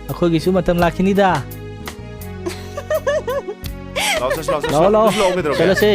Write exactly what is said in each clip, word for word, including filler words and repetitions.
ꯑꯩꯈꯣꯏꯒꯤꯁꯨ ꯃꯇꯝ ꯂꯥꯛꯈꯤꯅꯤꯗ꯫ ꯂꯥꯛꯑꯣ, ꯆꯠꯁꯤ, ꯂꯥꯛꯑꯣ, ꯆꯠꯁꯤ, ꯂꯥꯛꯑꯣ, ꯂꯥꯛꯑꯣ꯫ ꯆꯠꯁꯤ, ꯂꯥꯛꯑꯣ, ꯀꯩꯗꯧꯔꯒꯦ? ꯆꯠꯂꯁꯦ꯫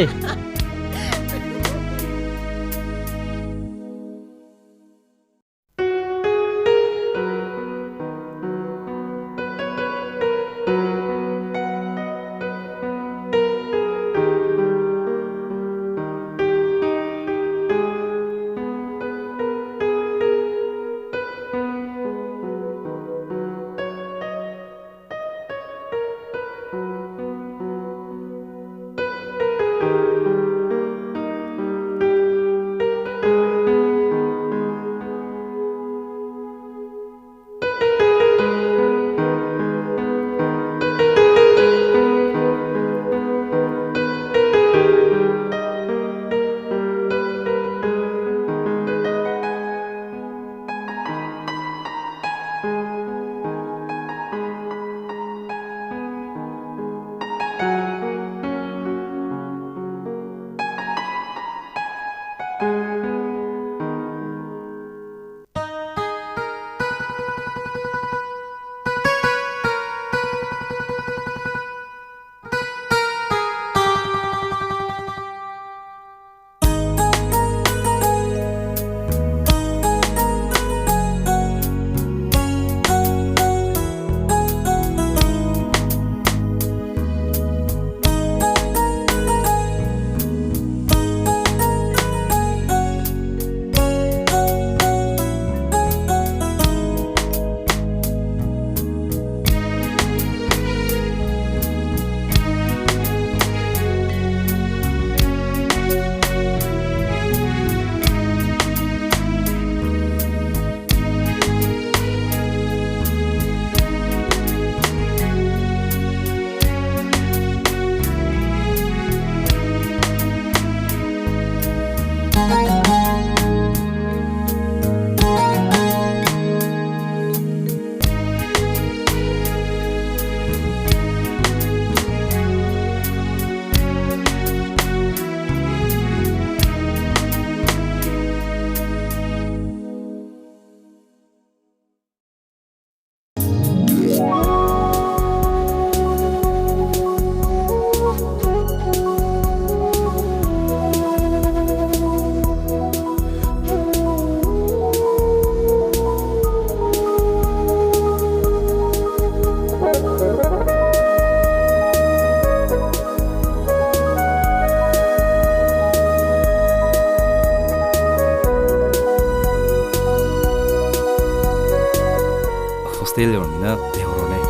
ꯍꯣꯁꯇꯦꯜ ꯌꯧꯔꯝꯅꯤꯅ ꯂꯩꯍꯧꯔꯣꯅꯦ꯫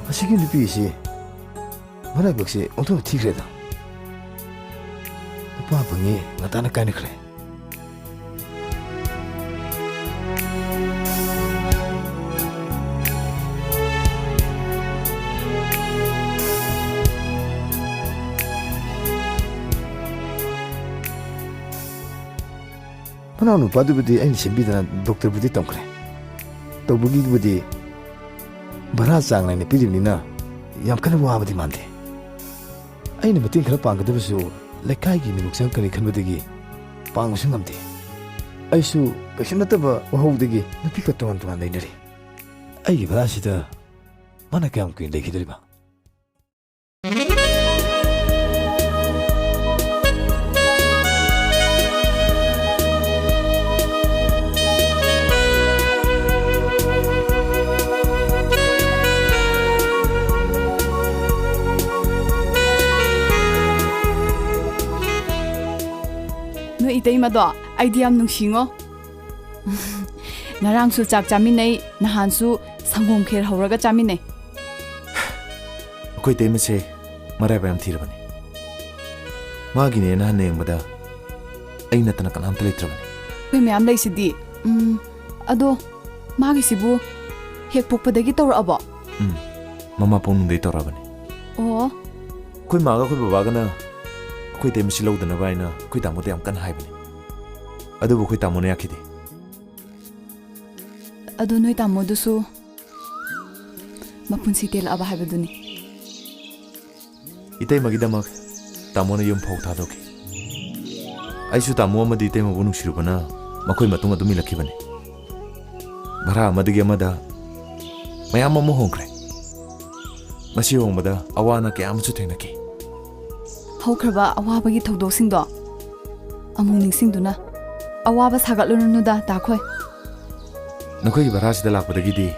ꯑꯁꯤꯒꯤ ꯅꯨꯄꯤꯁꯤ ꯃꯔꯥꯏꯕꯛꯁꯤ ꯑꯣꯟꯊꯣꯛꯅ ꯊꯤꯈ꯭ꯔꯦꯗ꯫ ꯅꯨꯄꯥ ꯐꯪꯉꯤ ꯉꯟꯇꯥꯅ ꯀꯥꯏꯅꯈ꯭ꯔꯦ꯫ ꯃꯅꯥꯎ ꯅꯨꯄꯥꯗꯨꯕꯨꯗꯤ ꯑꯩꯅ ꯁꯦꯝꯕꯤꯗꯅ ꯗꯣꯛꯇꯔꯕꯨꯗꯤ ꯇꯝꯈ꯭ꯔꯦ꯫ ꯇꯧꯕꯒꯤꯕꯨꯗꯤ ꯚꯔꯥ ꯆꯥꯡ ꯅꯥꯏꯅ ꯄꯤꯔꯤꯕꯅꯤꯅ ꯌꯥꯝ ꯀꯟꯅ ꯋꯥꯕꯗꯤ ꯃꯥꯟꯗꯦ꯫ ꯑꯩꯅ ꯃꯇꯦꯡ ꯈꯔ ꯄꯥꯡꯒꯗꯕꯁꯨ ꯂꯩꯀꯥꯏꯒꯤ ꯃꯤꯅꯨꯡ ꯆꯪꯉꯛꯀꯅꯤ ꯈꯟꯕꯗꯒꯤ ꯄꯥꯡꯕꯁꯨ ꯉꯝꯗꯦ꯫ ꯑꯩꯁꯨ ꯀꯩꯁꯨ ꯅꯠꯇꯕ ꯋꯥꯍꯧꯗꯒꯤ ꯅꯨꯄꯤꯒ ꯇꯣꯉꯥꯟ ꯇꯣꯉꯥꯟ ꯂꯩꯅꯔꯤ꯫ ꯑꯩꯒꯤ ꯚꯔꯥꯁꯤꯗ ꯃꯥꯅ ꯀꯌꯥꯝ ꯀꯨꯏꯅ ꯂꯩꯈꯤꯗꯣꯔꯤꯕ? ꯅꯣꯏ ꯏꯇꯩꯃꯗꯣ ꯑꯩꯗꯤ ꯌꯥꯝ ꯅꯨꯡꯁꯤꯉꯣ꯫ ꯉꯔꯥꯡꯁꯨ ꯆꯥꯛ ꯆꯥꯃꯤꯟꯅꯩ, ꯅꯍꯥꯟꯁꯨ ꯁꯪꯒꯣꯝ ꯈꯦꯔ ꯍꯧꯔꯒ ꯆꯥꯃꯤꯟꯅꯩ꯫ ꯑꯩꯈꯣꯏ ꯏꯇꯩꯃꯁꯦ ꯃꯔꯥꯏꯕꯛ ꯌꯥꯝ ꯊꯤꯔꯕꯅꯤ꯫ ꯃꯥꯒꯤꯅꯦꯅ ꯍꯟꯅ ꯌꯦꯡꯕꯗ ꯑꯩ ꯅꯠꯇꯅ ꯀꯅꯥꯝꯇ ꯂꯩꯇ꯭ꯔꯕꯅꯤ꯫ ꯑꯩꯈꯣꯏ ꯃꯌꯥꯝ ꯂꯩꯁꯤꯗꯤ꯫ ꯎꯝ, ꯑꯗꯣ ꯃꯥꯒꯤꯁꯤꯕꯨ ꯍꯦꯛ ꯄꯣꯛꯄꯗꯒꯤ ꯇꯧꯔꯛꯑꯕꯣ? ꯎꯝ, ꯃꯃꯥ ꯄꯣꯛꯅꯨꯡꯗꯩ ꯇꯧꯔꯛꯑꯕꯅꯤ꯫ ꯑꯣ꯫ ꯑꯩꯈꯣꯏ ꯃꯥꯒ ꯑꯩꯈꯣꯏ ꯕꯕꯥꯒꯅ ꯑꯩꯈꯣꯏ ꯏꯇꯩꯃꯁꯤ ꯂꯧꯗꯅꯕ ꯍꯥꯏꯅ ꯑꯩꯈꯣꯏ ꯇꯥꯃꯣꯗ ꯌꯥꯝ ꯀꯟꯅ ꯍꯥꯏꯕꯅꯤ꯫ ꯑꯗꯨꯕꯨ ꯑꯩꯈꯣꯏ ꯇꯥꯃꯣꯅ ꯌꯥꯈꯤꯗꯦ꯫ ꯑꯗꯣ ꯅꯣꯏ ꯇꯥꯃꯣꯗꯨꯁꯨ ꯃꯄꯨꯟꯁꯤ ꯇꯦꯜꯂꯛꯑꯕ ꯍꯥꯏꯕꯗꯨꯅꯤ꯫ ꯏꯇꯩꯃꯒꯤꯗꯃꯛ ꯇꯥꯃꯣꯅ ꯌꯨꯝ ꯐꯥꯎ ꯊꯥꯗꯣꯛꯈꯤ꯫ ꯑꯩꯁꯨ ꯇꯥꯃꯣ ꯑꯃꯗꯤ ꯏꯇꯩꯃꯕꯨ ꯅꯨꯡꯁꯤꯔꯨꯕꯅ ꯃꯈꯣꯏ ꯃꯇꯨꯡ ꯑꯗꯨꯝ ꯏꯜꯂꯛꯈꯤꯕꯅꯤ꯫ ꯚꯔꯥ ꯑꯃꯗꯒꯤ ꯑꯃꯗ ꯃꯌꯥꯝ ꯑꯃ ꯍꯣꯡꯈ꯭ꯔꯦ꯫ ꯃꯁꯤ ꯍꯣꯡꯕꯗ ꯑꯋꯥ ꯑꯅꯥ ꯀꯌꯥ ꯑꯃꯁꯨ ꯊꯦꯡꯅꯈꯤ꯫ ꯍꯧꯈ꯭ꯔꯕ ꯑꯋꯥꯕꯒꯤ ꯊꯧꯗꯣꯛꯁꯤꯡꯗꯣ ꯑꯃꯨꯛ ꯅꯤꯡꯁꯤꯡꯗꯨꯅ ꯑꯋꯥꯕ ꯁꯥꯒꯠꯂꯨꯔꯅꯨꯗ, ꯗꯥ ꯈꯣꯏ꯫ ꯅꯈꯣꯏꯒꯤ ꯚꯔꯥꯁꯤꯗ ꯂꯥꯛꯄꯗꯒꯤꯗꯤ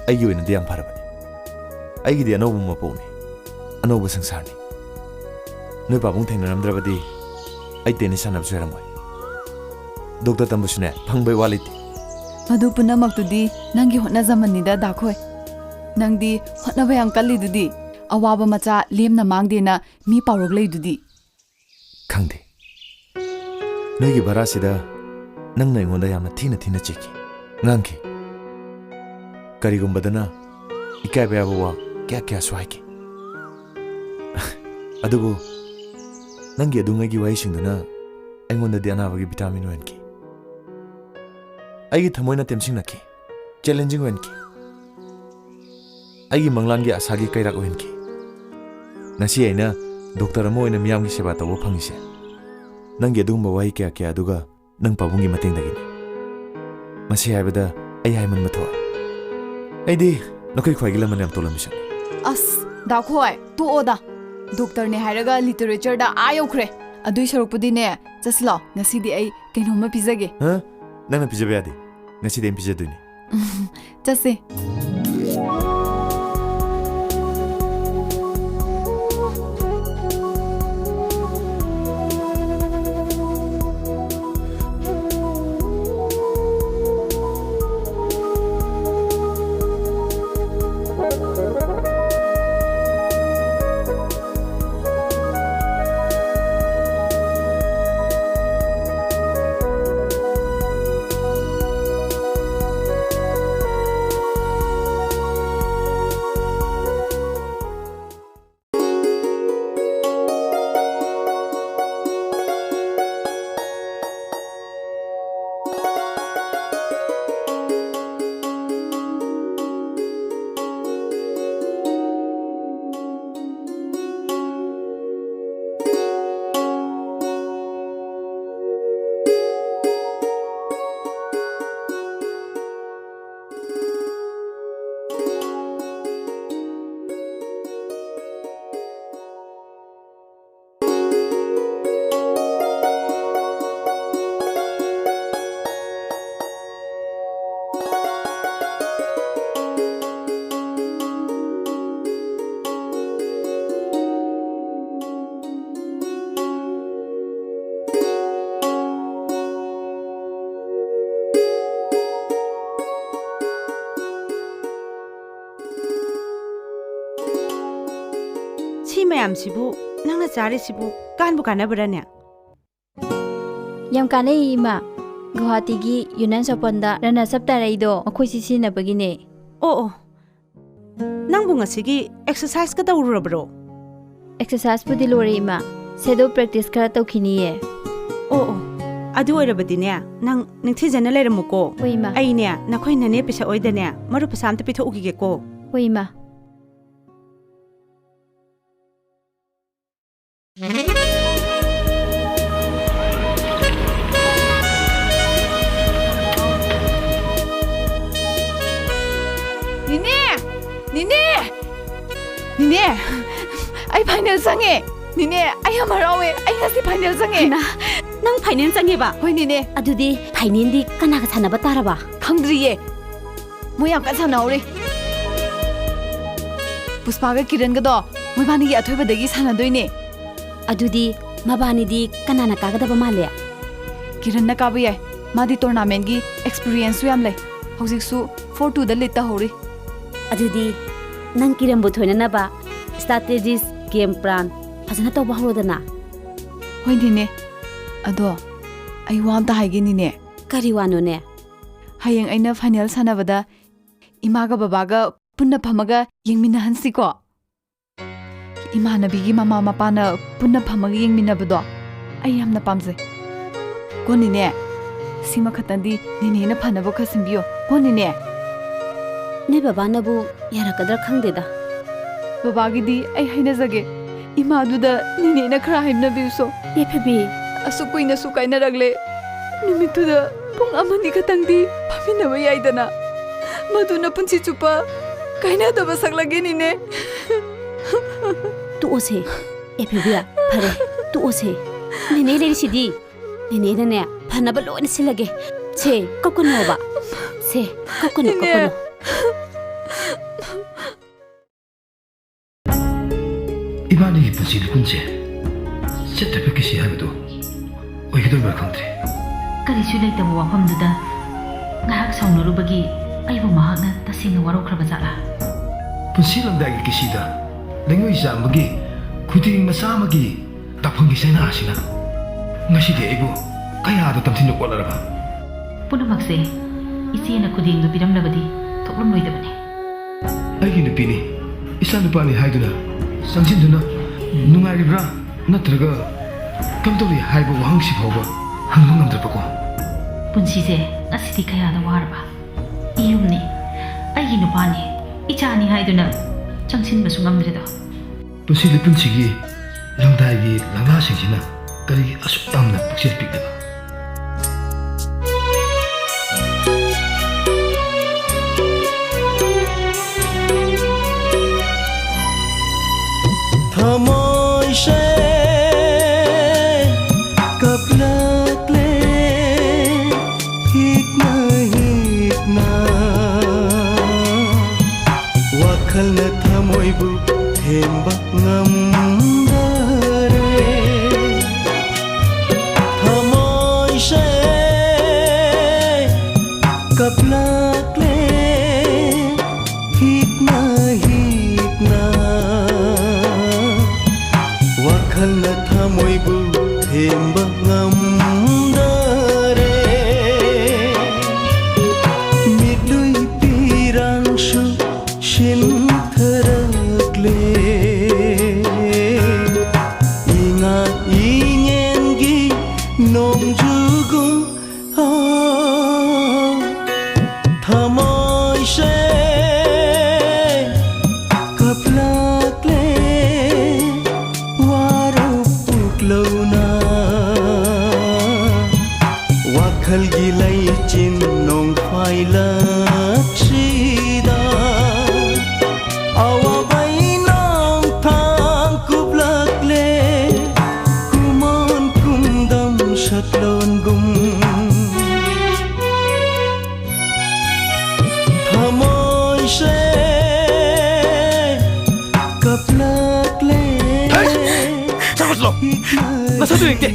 ꯑꯩꯒꯤ ꯑꯣꯏꯅꯗꯤ ꯌꯥꯝ ꯐꯔꯕꯅꯤ꯫ ꯑꯩꯒꯤꯗꯤ ꯑꯅꯧꯕ ꯃꯄꯣꯛꯅꯤ, ꯑꯅꯧꯕ ꯁꯪꯁꯥꯔꯅꯤ꯫ ꯅꯣꯏ ꯄꯥꯕꯨꯡ ꯊꯦꯡꯅꯔꯝꯗ꯭ꯔꯕꯗꯤ ꯑꯩ ꯇꯦꯅꯤꯁ ꯁꯥꯟꯅꯕꯁꯨ ꯍꯩꯔꯝꯃꯣꯏ꯫ ꯗꯣꯛꯇꯔ ꯇꯝꯕꯁꯨꯅꯦ, ꯐꯪꯕꯩ ꯋꯥ ꯂꯩꯇꯦ꯫ ꯃꯗꯨ ꯄꯨꯝꯅꯃꯛꯇꯨꯗꯤ ꯅꯪꯒꯤ ꯍꯣꯠꯅꯖꯃꯟꯅꯤꯗ, ꯗꯥ ꯈꯣꯏ꯫ ꯅꯪꯗꯤ ꯍꯣꯠꯅꯕ ꯌꯥꯝ ꯀꯜꯂꯤꯗꯨꯗꯤ꯫ ꯑꯋꯥꯕ ꯃꯆꯥ ꯂꯦꯝꯅ ꯃꯥꯡꯗꯦꯅ ꯃꯤ ꯄꯥꯎꯔꯧ ꯂꯩꯗꯨꯗꯤ꯫ ꯈꯪꯗꯦ꯫ ꯅꯣꯏꯒꯤ ꯚꯔꯥꯁꯤꯗ ꯅꯪꯅ ꯑꯩꯉꯣꯟꯗ ꯌꯥꯝꯅ ꯊꯤꯅ ꯊꯤꯅ ꯆꯩꯈꯤ, ꯉꯥꯡꯈꯤ꯫ ꯀꯔꯤꯒꯨꯝꯕꯗꯅ ꯏꯀꯥꯏꯕ ꯌꯥꯕ ꯋꯥ ꯀꯌꯥ ꯀꯌꯥꯁꯨ ꯍꯥꯏꯈꯤ꯫ ꯑꯗꯨꯕꯨ ꯅꯪꯒꯤ ꯑꯗꯨꯉꯩꯒꯤ ꯋꯥꯍꯩꯁꯤꯡꯗꯨꯅ ꯑꯩꯉꯣꯟꯗꯗꯤ ꯑꯅꯥꯕꯒꯤ ꯚꯤꯇꯥꯃꯤꯟ ꯑꯣꯏꯍꯟꯈꯤ꯫ ꯑꯩꯒꯤ ꯊꯃꯣꯏꯅ ꯇꯦꯝꯁꯤꯡꯅꯈꯤ, ꯆꯦꯂꯦꯟꯖꯤꯡ ꯑꯣꯏꯍꯟꯈꯤ꯫ ꯑꯩꯒꯤ ꯃꯪꯂꯥꯟꯒꯤ ꯑꯁꯥꯒꯤ ꯀꯩꯔꯥꯛ ꯑꯣꯏꯍꯟꯈꯤ꯫ ꯉꯁꯤ ꯑꯩꯅ ꯗꯣꯛꯇꯔ ꯑꯃ ꯑꯣꯏꯅ ꯃꯤꯌꯥꯝꯒꯤ ꯁꯦꯕꯥ ꯇꯧꯕ ꯐꯪꯉꯤꯁꯦ ꯅꯪꯒꯤ ꯑꯗꯨꯒꯨꯝꯕ ꯋꯥꯍꯩ ꯀꯌꯥ ꯀꯌꯥ ꯑꯗꯨꯒ ꯅꯪ ꯄꯥꯕꯨꯡꯒꯤ ꯃꯇꯦꯡꯗꯒꯤꯅꯤ꯫ ꯃꯁꯤ ꯍꯥꯏꯕꯗ ꯑꯩ ꯍꯥꯏꯃꯟꯕ ꯊꯣꯛꯑꯦ꯫ ꯑꯩꯗꯤ ꯅꯈꯣꯏ ꯈ꯭ꯋꯥꯏꯒꯤ ꯂꯃꯟ ꯌꯥꯝ ꯇꯣꯜꯂꯝꯃꯤꯁꯦ꯫ ꯑꯁ, ꯗꯥ ꯈꯣꯏ, ꯇꯣꯛꯑꯣꯗ꯫ ꯗꯣꯛꯇꯔꯅꯦ ꯍꯥꯏꯔꯒ ꯂꯤꯇꯔꯦꯆꯔꯗ ꯑꯥ ꯌꯧꯈ꯭ꯔꯦ꯫ ꯑꯗꯨꯏ ꯁꯔꯨꯛꯄꯨꯗꯤꯅꯦ, ꯆꯠꯁꯤꯂꯥꯎ, ꯉꯁꯤꯗꯤ ꯑꯩ ꯀꯩꯅꯣꯝꯃ ꯄꯤꯖꯒꯦ꯫ ꯍꯥ? ꯅꯪꯅ ꯄꯤꯖꯕ ꯌꯥꯗꯦ꯫ ꯉꯁꯤꯗꯤ ꯑꯩꯅ ꯄꯤꯖꯗꯣꯏꯅꯤ꯫ ꯆꯠꯁꯦ꯫ ꯃꯌꯥꯝꯁꯤꯕꯨ ꯅꯪꯅ ꯆꯥꯔꯤꯁꯤꯕꯨ ꯀꯥꯟꯕꯨ ꯀꯥꯟꯅꯕ꯭ꯔꯥꯅꯦ? ꯌꯥꯝ ꯀꯥꯟꯅꯩ, ꯏꯃꯥ꯫ ꯒꯨꯋꯥꯍꯥꯇꯤꯒꯤ ꯌꯨꯅꯤꯌꯟ ꯑꯣꯄꯟꯗ ꯔꯟꯅꯔꯁ ꯑꯞ ꯇꯥꯔꯛꯏꯗꯣ ꯃꯈꯣꯏꯁꯤ ꯁꯤꯖꯤꯟꯅꯕꯒꯤꯅꯦ꯫ ꯑꯣ, ꯑꯣ꯫ ꯅꯪꯕꯨ ꯉꯁꯤꯒꯤ ꯑꯦꯛꯁꯔꯁꯥꯏꯁꯀ ꯇꯧꯔꯨꯔꯕ꯭ꯔꯣ? ꯑꯦꯛꯁꯔꯁꯥꯏꯁꯄꯨꯗꯤ ꯂꯣꯏꯔꯦ, ꯏꯃꯥ꯫ ꯁꯦꯗꯣ ꯄ꯭ꯔꯦꯛꯇꯤꯁ ꯈꯔ ꯇꯧꯈꯤꯅꯤꯌꯦ꯫ ꯑꯣ, ꯑꯣ꯫ ꯑꯗꯨ ꯑꯣꯏꯔꯕꯗꯤꯅꯦ, ꯅꯪ ꯅꯤꯡꯊꯤꯖꯅ ꯂꯩꯔꯝꯃꯨꯀꯣ꯫ ꯍꯣꯏ, ꯏꯃꯥ꯫ ꯑꯩꯅꯦ, ꯅꯈꯣꯏ ꯅꯅꯦ ꯄꯤꯁꯛ ꯍꯣꯏꯗꯅꯦ, ꯃꯔꯨꯞ ꯄꯩꯁꯥ ꯑꯝꯇ ꯄꯤꯊꯣꯛꯎꯈꯤꯒꯦꯀꯣ꯫ ꯍꯣꯏ, ꯏꯃꯥ꯫ ꯅꯤꯅꯦ! ꯅꯤꯅꯦ! ꯅꯤꯅꯦ! ꯑꯩ ꯐꯥꯏꯅꯦꯜ ꯆꯪꯉꯦ! ꯅꯤꯅꯦ, ꯑꯩ ꯌꯥꯝ ꯍꯔꯥꯎꯋꯦ! ꯑꯩ ꯉꯁꯤ ꯐꯥꯏꯅꯦꯜ ꯆꯪꯉꯦ! ꯍꯩꯃꯥ, ꯅꯪ ꯐꯥꯏꯅꯦꯜ ꯆꯪꯉꯦꯕ? ꯍꯣꯏ, ꯅꯤꯅꯦ꯫ ꯑꯗꯨꯗꯤ ꯐꯥꯏꯅꯦꯜꯗꯤ ꯀꯅꯥꯒ ꯁꯥꯟꯅꯕ ꯇꯥꯔꯕ? ꯈꯪꯗ꯭ꯔꯤꯌꯦ꯫ ꯃꯣꯏ ꯌꯥꯝ ꯀꯟꯅ ꯁꯥꯟꯅꯍꯧꯔꯤ꯫ ꯄꯨꯁꯄꯥꯒ ꯀꯤꯔꯟꯒꯗꯣ ꯃꯣꯏꯕꯥꯅꯤꯒꯤ ꯑꯊꯣꯏꯕꯗꯒꯤ ꯁꯥꯟꯅꯗꯣꯏꯅꯦ꯫ ꯑꯗꯨꯗꯤ ꯃꯕꯥꯅꯤꯗꯤ ꯀꯅꯥꯅ ꯀꯥꯒꯗꯕ ꯃꯥꯜꯂꯦ? ꯀꯤꯔꯟꯅ ꯀꯥꯕ ꯌꯥꯏ꯫ ꯃꯥꯗꯤ ꯇꯣꯔꯅꯥꯃꯦꯟꯒꯤ ꯑꯦꯛꯁꯄꯤꯔꯤꯌꯦꯟꯁꯁꯨ ꯌꯥꯝ ꯂꯩ꯫ ꯍꯧꯖꯤꯛꯁꯨ ꯐꯣꯔ ꯇꯨꯗ ꯂꯤꯗ ꯇꯧꯍꯧꯔꯤ꯫ ꯑꯗꯨꯗꯤ ꯅꯪ ꯀꯤꯔꯟꯕꯨ ꯊꯣꯏꯅꯅꯕ ꯁ꯭ꯇ꯭ꯔꯥꯇꯦꯖꯤꯁ, ꯒꯦꯝ ꯄ꯭ꯂꯥꯟ ꯐꯖꯅ ꯇꯧꯕ ꯍꯧꯔꯣꯗꯅ꯫ ꯍꯣꯏ, ꯅꯤꯅꯦ꯫ ꯑꯗꯣ ꯑꯩ ꯋꯥ ꯑꯝꯇ ꯍꯥꯏꯒꯦ, ꯅꯤꯅꯦ꯫ ꯀꯔꯤ ꯋꯥꯅꯣꯅꯦ? ꯍꯌꯦꯡ ꯑꯩꯅ ꯐꯥꯏꯅꯦꯜ ꯁꯥꯟꯅꯕꯗ ꯏꯃꯥꯒ ꯕꯕꯥꯒ ꯄꯨꯟꯅ ꯐꯝꯃꯒ ꯌꯦꯡꯃꯤꯟꯅꯍꯟꯁꯤꯀꯣ? ꯏꯃꯥꯟꯅꯕꯤꯒꯤ ꯃꯃꯥ ꯃꯄꯥꯅ ꯄꯨꯟꯅ ꯐꯝꯃꯒ ꯌꯦꯡꯃꯤꯟꯅꯕꯗꯣ ꯑꯩ ꯌꯥꯝꯅ ꯄꯥꯝꯖꯩ꯫ ꯀꯣ ꯅꯤꯅꯦ, ꯁꯤꯃ ꯈꯛꯇꯪꯗꯤ ꯅꯤꯅꯦꯅ ꯐꯅꯕ ꯈꯔ ꯁꯤꯟꯕꯤꯌꯣ꯫ ꯀꯣ ꯅꯤꯅꯦ꯫ ꯅꯣꯏ ꯕꯕꯥꯅꯕꯨ ꯌꯥꯔꯛꯀꯗ꯭ꯔꯥ ꯈꯪꯗꯦꯗ꯫ ꯕꯕꯥꯒꯤꯗꯤ ꯑꯩ ꯍꯥꯏꯅꯖꯒꯦ꯫ ꯏꯃꯥꯗꯨꯗ ꯅꯤꯅꯦꯅ ꯈꯔ ꯍꯥꯏꯅꯕꯤꯌꯨꯁꯣ꯫ ꯌꯥꯏꯐꯕꯤ꯫ ꯑꯁꯨꯛ ꯀꯨꯏꯅꯁꯨ ꯀꯥꯏꯅꯔꯛꯂꯦ꯫ ꯅꯨꯃꯤꯠꯇꯨꯗ ꯄꯨꯡ ꯑꯃꯅꯤ ꯈꯛꯇꯪꯗꯤ ꯐꯝꯃꯤꯟꯅꯕ ꯌꯥꯏꯗꯅ꯫ ꯃꯗꯨꯅ ꯄꯨꯟꯁꯤ ꯆꯨꯞꯄ ꯀꯥꯏꯅꯗꯕ ꯁꯛꯂꯒꯦ, ꯅꯤꯅꯦ꯫ ꯇꯣꯛꯑꯣꯁꯦ꯫ ꯌꯥꯏꯐꯕꯤ, ꯐꯔꯦ, ꯇꯣꯛꯑꯣꯁꯦ꯫ ꯅꯤꯅꯦ ꯂꯩꯔꯤꯁꯤꯗꯤ꯫ ꯅꯤꯅꯦꯅꯅꯦ, ꯐꯅꯕ ꯂꯣꯏꯅ ꯁꯤꯜꯂꯒꯦ꯫ ꯁꯦ, ꯀꯞꯀꯅꯣꯕ꯫ ꯁꯦ, ꯀꯞꯀꯅꯨ, ꯅꯤꯅꯦ꯫ ꯀꯞꯀꯅꯨ꯫ ꯏꯕꯥꯅꯤꯒꯤ ꯄꯨꯟꯁꯤ ꯂꯤꯄꯨꯟꯁꯦ ꯆꯠꯇꯕ ꯀꯤꯁꯤ ꯍꯥꯏꯕꯗꯨ ꯑꯣꯏꯒꯗꯧꯔꯤꯕ꯭ꯔꯥ ꯈꯪꯗ꯭ꯔꯦ꯫ ꯀꯔꯤꯁꯨ ꯂꯩꯇꯕ ꯋꯥꯐꯝꯗꯨꯗ ꯉꯥꯏꯍꯥꯛ ꯁꯥꯎꯅꯔꯨꯕꯒꯤ ꯑꯩꯕꯨ ꯃꯍꯥꯛꯅ ꯇꯁꯦꯡꯅ ꯋꯥꯔꯧꯈ꯭ꯔꯕ ꯖꯥꯠꯂꯥ? ꯄꯨꯟꯁꯤ ꯂꯝꯗꯥꯏꯒꯤ ꯀꯤꯁꯤꯗ ꯂꯩꯉꯣꯏ ꯆꯥꯝꯕꯒꯤ ꯈꯨꯗꯦꯡ ꯃꯆꯥ ꯑꯃꯒꯤ ꯇꯥꯛꯐꯝꯒꯤ ꯆꯩꯅꯥ ꯑꯁꯤꯅ ꯉꯁꯤꯗꯤ ꯑꯩꯕꯨ ꯀꯌꯥꯗ ꯇꯝꯊꯤꯅ ꯑꯣꯠꯂꯔꯕ? ꯄꯨꯝꯅꯃꯛꯁꯦ ꯏꯆꯦꯅ ꯈꯨꯗꯦꯡꯗꯨ ꯄꯤꯔꯝꯂꯕꯗꯤ ꯊꯣꯛꯂꯝꯂꯣꯏꯗꯕꯅꯤ꯫ ꯑꯩꯒꯤ ꯅꯨꯄꯤꯅꯤ, ꯏꯆꯥ ꯅꯨꯄꯥꯅꯤ ꯍꯥꯏꯗꯨꯅ ꯆꯪꯁꯤꯟꯗꯨꯅ "ꯅꯨꯡꯉꯥꯏꯔꯤꯕ꯭ꯔꯥ?" ꯅꯠꯇ꯭ꯔꯒ "ꯀꯝꯗꯧꯔꯤ?" ꯍꯥꯏꯕ ꯋꯥꯍꯪꯁꯤ ꯐꯥꯎꯕ ꯍꯪꯕ ꯉꯝꯗ꯭ꯔꯕꯀꯣ? ꯄꯨꯟꯁꯤꯁꯦ ꯉꯁꯤꯗꯤ ꯀꯌꯥꯗ ꯋꯥꯔꯕ꯫ ꯏꯌꯨꯝꯅꯤ, ꯑꯩꯒꯤ ꯅꯨꯄꯥꯅꯤ, ꯏꯆꯥꯅꯤ ꯍꯥꯏꯗꯨꯅ ꯆꯪꯁꯤꯟꯕꯁꯨ ꯉꯝꯗ꯭ꯔꯦꯗꯣ꯫ ꯄꯨꯟꯁꯤ ꯂꯤꯄꯨꯟꯁꯤꯒꯤ ꯂꯝꯗꯥꯏꯒꯤ ꯂꯥꯡꯂꯥꯁꯤꯡꯁꯤꯅ ꯀꯔꯤꯒꯤ ꯑꯁꯨꯛ ꯌꯥꯝꯅ ꯄꯨꯛꯆꯦꯜ ꯄꯤꯛꯂꯤꯕ? ꯊꯃꯣꯏꯁꯦ ꯀꯞꯂꯛꯂꯦ ꯍꯤꯛꯅ ꯍꯤꯛꯅ꯫ ꯋꯥꯈꯜꯅ ꯊꯃꯣꯏꯕꯨ ꯊꯦꯝꯕ ꯉꯝꯗꯔꯦ꯫ ꯊꯃꯣꯏꯁꯦ ꯀꯞꯂꯛꯂꯦ ꯍꯤꯛꯅ ꯍꯤꯛꯅ꯫ ꯋꯥꯈꯜꯅ ꯊꯃꯣꯏꯕꯨ ꯊꯦꯝꯕ ꯉꯝꯗꯔꯦ꯫ ꯃꯤꯠꯂꯨꯏ ꯄꯤꯔꯥꯡꯁꯨ ꯁꯤꯟꯊꯔꯛꯂꯦ꯫ ꯏꯉꯥ ꯏꯉꯦꯟꯒꯤ ꯅꯣꯡꯖꯨꯒꯨꯝ ꯊꯃꯣꯏꯁꯦ ꯀꯞꯂꯛꯂꯦ ꯋꯥꯔꯧ ꯄꯨꯛꯂꯧꯅ꯫ ꯋꯥꯈꯜꯒꯤ ꯂꯩꯆꯤꯟ ꯅꯣꯡꯐꯥꯏꯂꯛꯁꯤꯗ ꯑꯋꯥꯕꯩ ꯅꯣꯡꯊꯥꯡ ꯀꯨꯞꯂꯛꯂꯦ꯫ ꯀꯨꯃꯣꯟ ꯀꯨꯝꯗꯝ ꯁꯛꯂꯣꯟꯒꯨꯝ ꯊꯃꯣꯏꯁꯦ ꯀꯞꯂꯛꯂꯦ꯫ ꯍꯩ! ꯆꯠꯈ꯭ꯔꯁꯤꯂꯣ꯫ ꯅꯁꯛꯇꯨ ꯌꯦꯡꯒꯦ꯫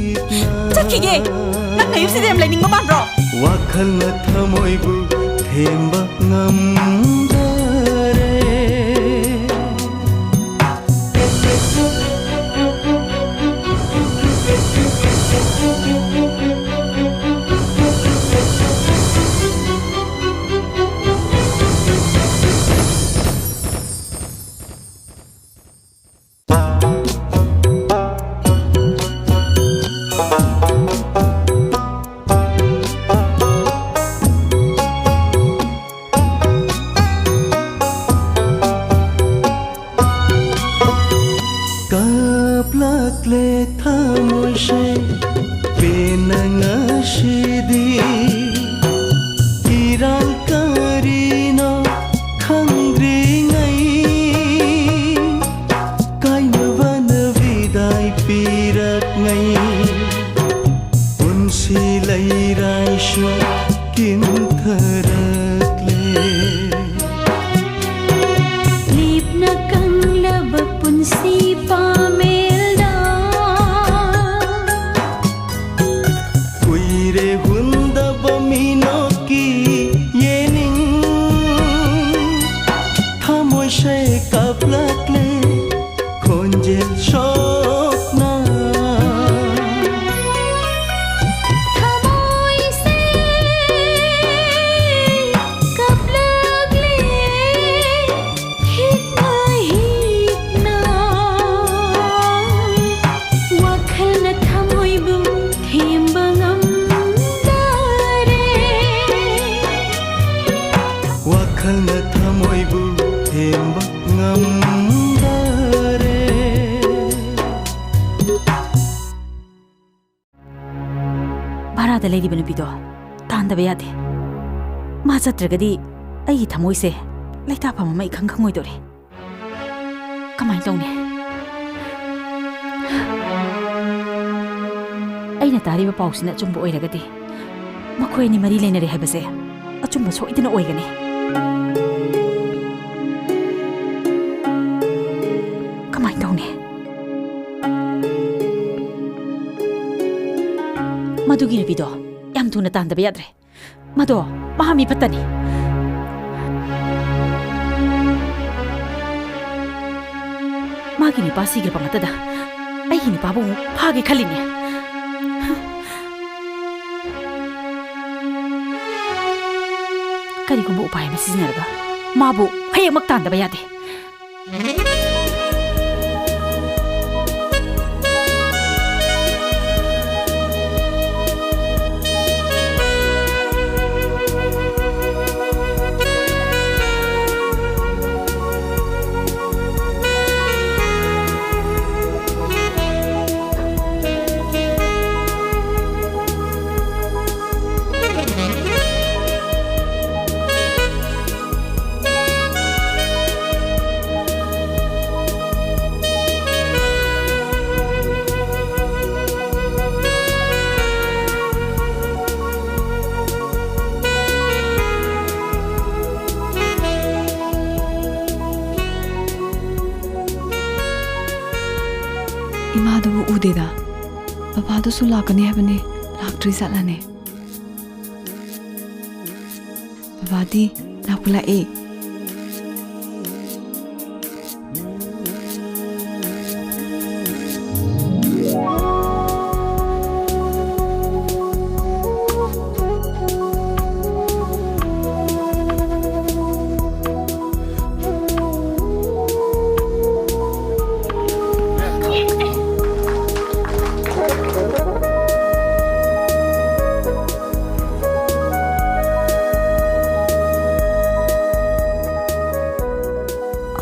ꯆꯠꯈꯤꯒꯦ꯫ ꯅꯪ ꯅꯌꯨꯝꯁꯤꯗ ꯌꯥꯝ ꯂꯩꯅꯤꯡꯕ ꯃꯥꯟꯕ꯭ꯔꯣ? ꯋꯥꯈꯜꯅ ꯊꯃꯣꯏꯕꯨ ꯊꯦꯝꯕ ꯉꯝꯗꯔꯦ꯫ ꯄꯦꯟꯅ ꯉꯁꯤꯗꯤ ꯏꯔꯥꯜ ꯀꯔꯤꯅꯣ ꯈꯪꯗ꯭ꯔꯤꯉꯩ, ꯀꯥꯏꯅꯕꯅ ꯕꯤꯗꯥꯏ ꯄꯤꯔꯛꯉꯩ, ꯄꯨꯟꯁꯤ ꯂꯩꯔꯥꯏꯁꯨ ꯀꯤꯟꯊꯔꯛꯂꯦ꯫ ꯂꯦꯞꯅ ꯀꯪꯂꯕ ꯄꯨꯟꯁꯤ ꯄꯥꯃꯦꯜꯗ ꯀꯨꯏꯔꯦ ꯍꯨꯟꯗꯕ ꯃꯤꯅꯣꯛꯀꯤ ꯌꯦꯅꯤꯡ꯫ ꯊꯃꯣꯏꯁꯦ ꯀꯥꯞꯂꯛꯂꯦ ꯈꯣꯟꯖꯦꯜ ꯁꯣꯛꯅ꯫ ꯊꯃꯣꯏꯁꯦ ꯀꯥꯞꯂꯛꯂꯦ ꯍꯤꯛꯅ ꯍꯤꯛꯅ꯫ ꯋꯥꯈꯜꯅ ꯊꯃꯣꯏꯕꯨ ꯊꯦꯝꯕ ꯉꯝꯗꯔꯦ꯫ ꯋꯥꯈꯜꯅ ꯊꯃꯣꯏꯕꯨ ꯊꯦꯝꯕ ꯉꯝꯗꯔꯦ꯫ ꯚꯔꯥꯗ ꯂꯩꯔꯤꯕ ꯅꯨꯄꯤꯗꯣ ꯇꯥꯟꯗꯕ ꯌꯥꯗꯦ꯫ ꯃꯥ ꯆꯠꯇ꯭ꯔꯒꯗꯤ ꯑꯩꯒꯤ ꯊꯃꯣꯏꯁꯦ ꯂꯩꯇꯥꯐꯝ ꯑꯃ ꯏꯈꯪ ꯈꯪꯉꯣꯏꯗꯣꯔꯦ꯫ ꯀꯃꯥꯏꯅ ꯇꯧꯅꯤ? ꯑꯩꯅ ꯇꯥꯔꯤꯕ ꯄꯥꯎꯁꯤꯅ ꯑꯆꯨꯝꯕ ꯑꯣꯏꯔꯒꯗꯤ, ꯃꯈꯣꯏ ꯑꯅꯤ ꯃꯔꯤ ꯂꯩꯅꯔꯦ ꯍꯥꯏꯕꯁꯦ ꯑꯆꯨꯝꯕ ꯁꯣꯏꯗꯅ ꯑꯣꯏꯒꯅꯤ꯫ ꯀꯃꯥꯏꯅ ꯇꯧꯅꯤ? ꯃꯗꯨꯒꯤ ꯅꯨꯄꯤꯗꯣ ꯌꯥꯝ ꯊꯨꯅ ꯇꯥꯟꯗꯕ ꯌꯥꯗ꯭ꯔꯦ꯫ ꯃꯗꯣ ꯃꯍꯥ ꯃꯤ ꯐꯠꯇꯅꯤ꯫ ꯃꯥꯒꯤ ꯅꯨꯄꯥ ꯁꯤꯈ꯭ꯔꯕ ꯃꯇꯗ ꯑꯩꯒꯤ ꯅꯨꯄꯥꯕꯨ ꯑꯃꯨꯛ ꯐꯥꯒꯦ ꯈꯜꯂꯤꯅꯦ꯫ ꯀꯔꯤꯒꯨꯝꯕ ꯎꯄꯥꯏ ꯑꯃ ꯁꯤꯖꯤꯟꯅꯔꯒ ꯃꯥꯕꯨ ꯍꯌꯦꯡꯃꯛ ꯇꯥꯟꯗꯕ ꯌꯥꯗꯦ꯫ ꯑꯗꯨꯁꯨ ꯂꯥꯛꯀꯅꯤ ꯍꯥꯏꯕꯅꯤ, ꯂꯥꯛꯇ꯭ꯔꯤ ꯖꯥꯠꯂꯅꯦ? ꯕꯕꯥꯗꯤ ꯂꯥꯛꯄꯨ ꯂꯥꯛꯑꯦ꯫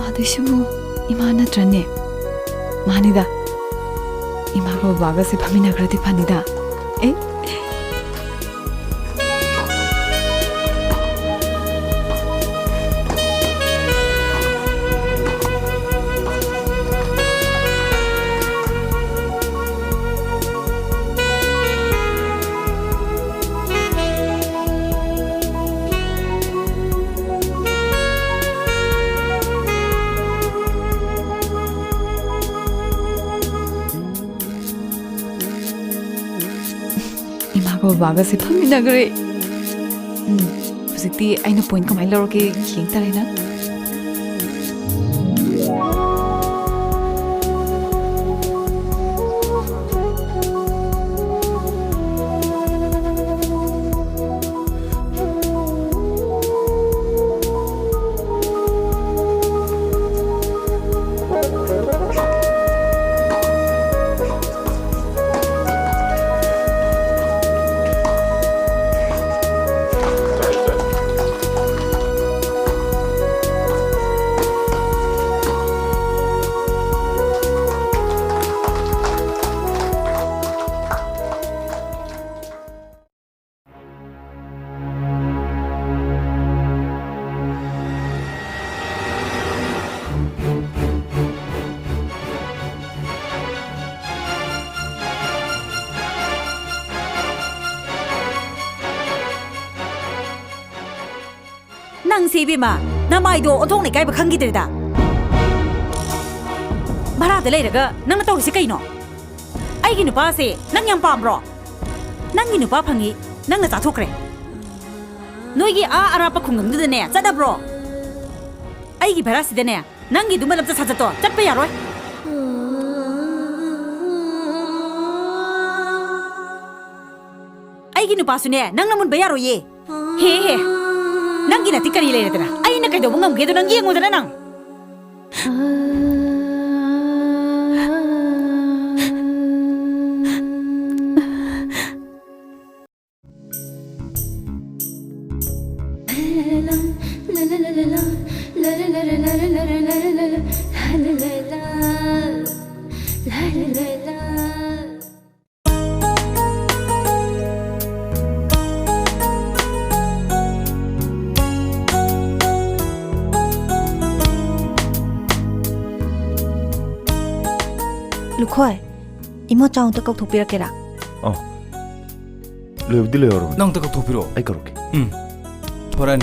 ꯑꯗꯨꯁꯤꯕꯨ ꯏꯃꯥ ꯅꯠꯇ꯭ꯔꯅꯦ? ꯃꯥꯅꯤꯗ, ꯏꯃꯥꯒ ꯕꯕꯥꯒꯁꯦ ꯐꯝꯃꯤꯟꯅꯈ꯭ꯔꯗꯤ ꯐꯅꯤꯗ꯫ ꯑꯦ? ꯏꯃꯥꯒ ꯕꯕꯥꯒꯁꯦ ꯐꯝꯃꯤꯟꯅꯈ꯭ꯔꯦ꯫ ꯎꯝ, ꯍꯧꯖꯤꯛꯇꯤ ꯑꯩꯅ point ꯀꯃꯥꯏꯅ ꯂꯧꯔꯒꯦ ꯌꯦꯡ ꯇꯥꯔꯦ ꯅꯪ꯫ ꯅꯪꯁꯦ ꯏꯕꯦꯝꯃ, ꯅꯃꯥꯏꯗꯣ ꯑꯣꯟꯊꯣꯛꯅ ꯏꯀꯥꯏꯕ ꯈꯪꯈꯤꯗ꯭ꯔꯦꯗ꯫ ꯚꯔꯥꯗ ꯂꯩꯔꯒ ꯅꯪꯅ ꯇꯧꯔꯤꯁꯦ ꯀꯩꯅꯣ? ꯑꯩꯒꯤ ꯅꯨꯄꯥꯁꯦ ꯅꯪ ꯌꯥꯝ ꯄꯥꯝꯕ꯭ꯔꯣ? ꯅꯪꯒꯤ ꯅꯨꯄꯥ ꯐꯪꯉꯤ, ꯅꯪꯅ ꯆꯥꯊꯣꯛꯈ꯭ꯔꯦ꯫ ꯅꯣꯏꯒꯤ ꯑꯥ ꯑꯔꯥꯞꯄ ꯈꯨꯡꯒꯪꯗꯨꯗꯅꯦ ꯆꯠꯂꯕ꯭ꯔꯣ? ꯑꯩꯒꯤ ꯚꯔꯥꯁꯤꯗꯅꯦ ꯅꯪꯒꯤ ꯑꯗꯨꯝꯕ ꯂꯝꯆꯠ ꯁꯥꯖꯠꯇꯣ ꯆꯠꯄ ꯌꯥꯔꯣꯏ꯫ ꯑꯩꯒꯤ ꯅꯨꯄꯥꯁꯨꯅꯦ ꯅꯪꯅ ꯃꯨꯟꯕ ꯌꯥꯔꯣꯏꯌꯦ꯫ ꯍꯦ ꯍꯦ, ꯅꯪꯒꯤ ꯅꯠꯇꯤ ꯀꯔꯤ ꯂꯩꯔꯗꯅ? ꯑꯩꯅ ꯀꯩꯗꯧꯕ ꯉꯝꯒꯦꯗꯣ ꯅꯪ ꯌꯦꯡꯉꯨꯗꯅ ꯅꯪ꯫ ꯂꯨꯈꯣꯏ, ꯏꯃꯣ ꯆꯥ ꯑꯝꯇ ꯀꯧꯊꯣꯛꯄꯤꯔꯛꯀꯦꯔꯥ? ꯑꯧ꯫ ꯂꯣꯏꯕꯨꯗꯤ ꯂꯣꯏꯍꯧꯔꯕꯅꯤ꯫ ꯅꯪ ꯑꯝꯇ ꯀꯧꯊꯣꯛꯄꯤꯔꯛꯑꯣ꯫ ꯑꯩ ꯀꯧꯔꯛꯀꯦ꯫ ꯎꯝ꯫ ꯍꯣꯔꯦꯟ꯫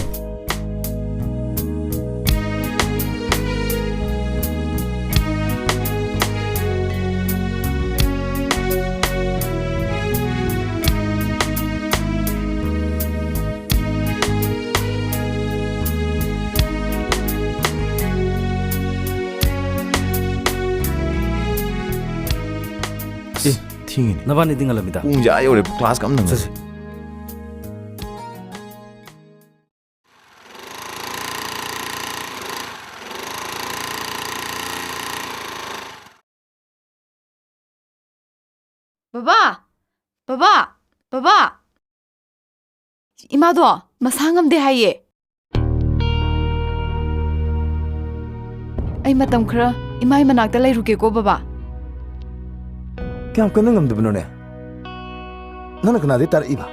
ꯑꯦ, ꯊꯦꯡꯉꯤꯅꯦ꯫ ꯅꯕꯥꯅꯤꯗꯤ ꯉꯜꯂꯝꯃꯤꯗ꯫ ꯄꯨꯡꯁꯦ ꯑꯥ ꯌꯧꯔꯦ, class ꯀ ꯑꯝ ꯅꯪꯗ꯭ꯔꯦ꯫ ꯆꯠꯁꯦ꯫ ꯕꯕꯥ! ꯕꯕꯥ! ꯕꯕꯥ! ꯏꯃꯥꯗꯣ ꯃꯁꯥ ꯉꯝꯗꯦ ꯍꯥꯏꯌꯦ꯫ ꯑꯩ ꯃꯇꯝ ꯈꯔ ꯏꯃꯥꯏ ꯃꯅꯥꯛꯇ ꯂꯩꯔꯨꯒꯦꯀꯣ, ꯕꯕꯥ꯫ ꯀꯌꯥꯝ ꯀꯟꯅ ꯉꯝꯗꯕꯅꯣꯅꯦ? ꯅꯪꯅ ꯀꯅꯥꯗꯩ ꯇꯥꯔꯛꯏꯕ?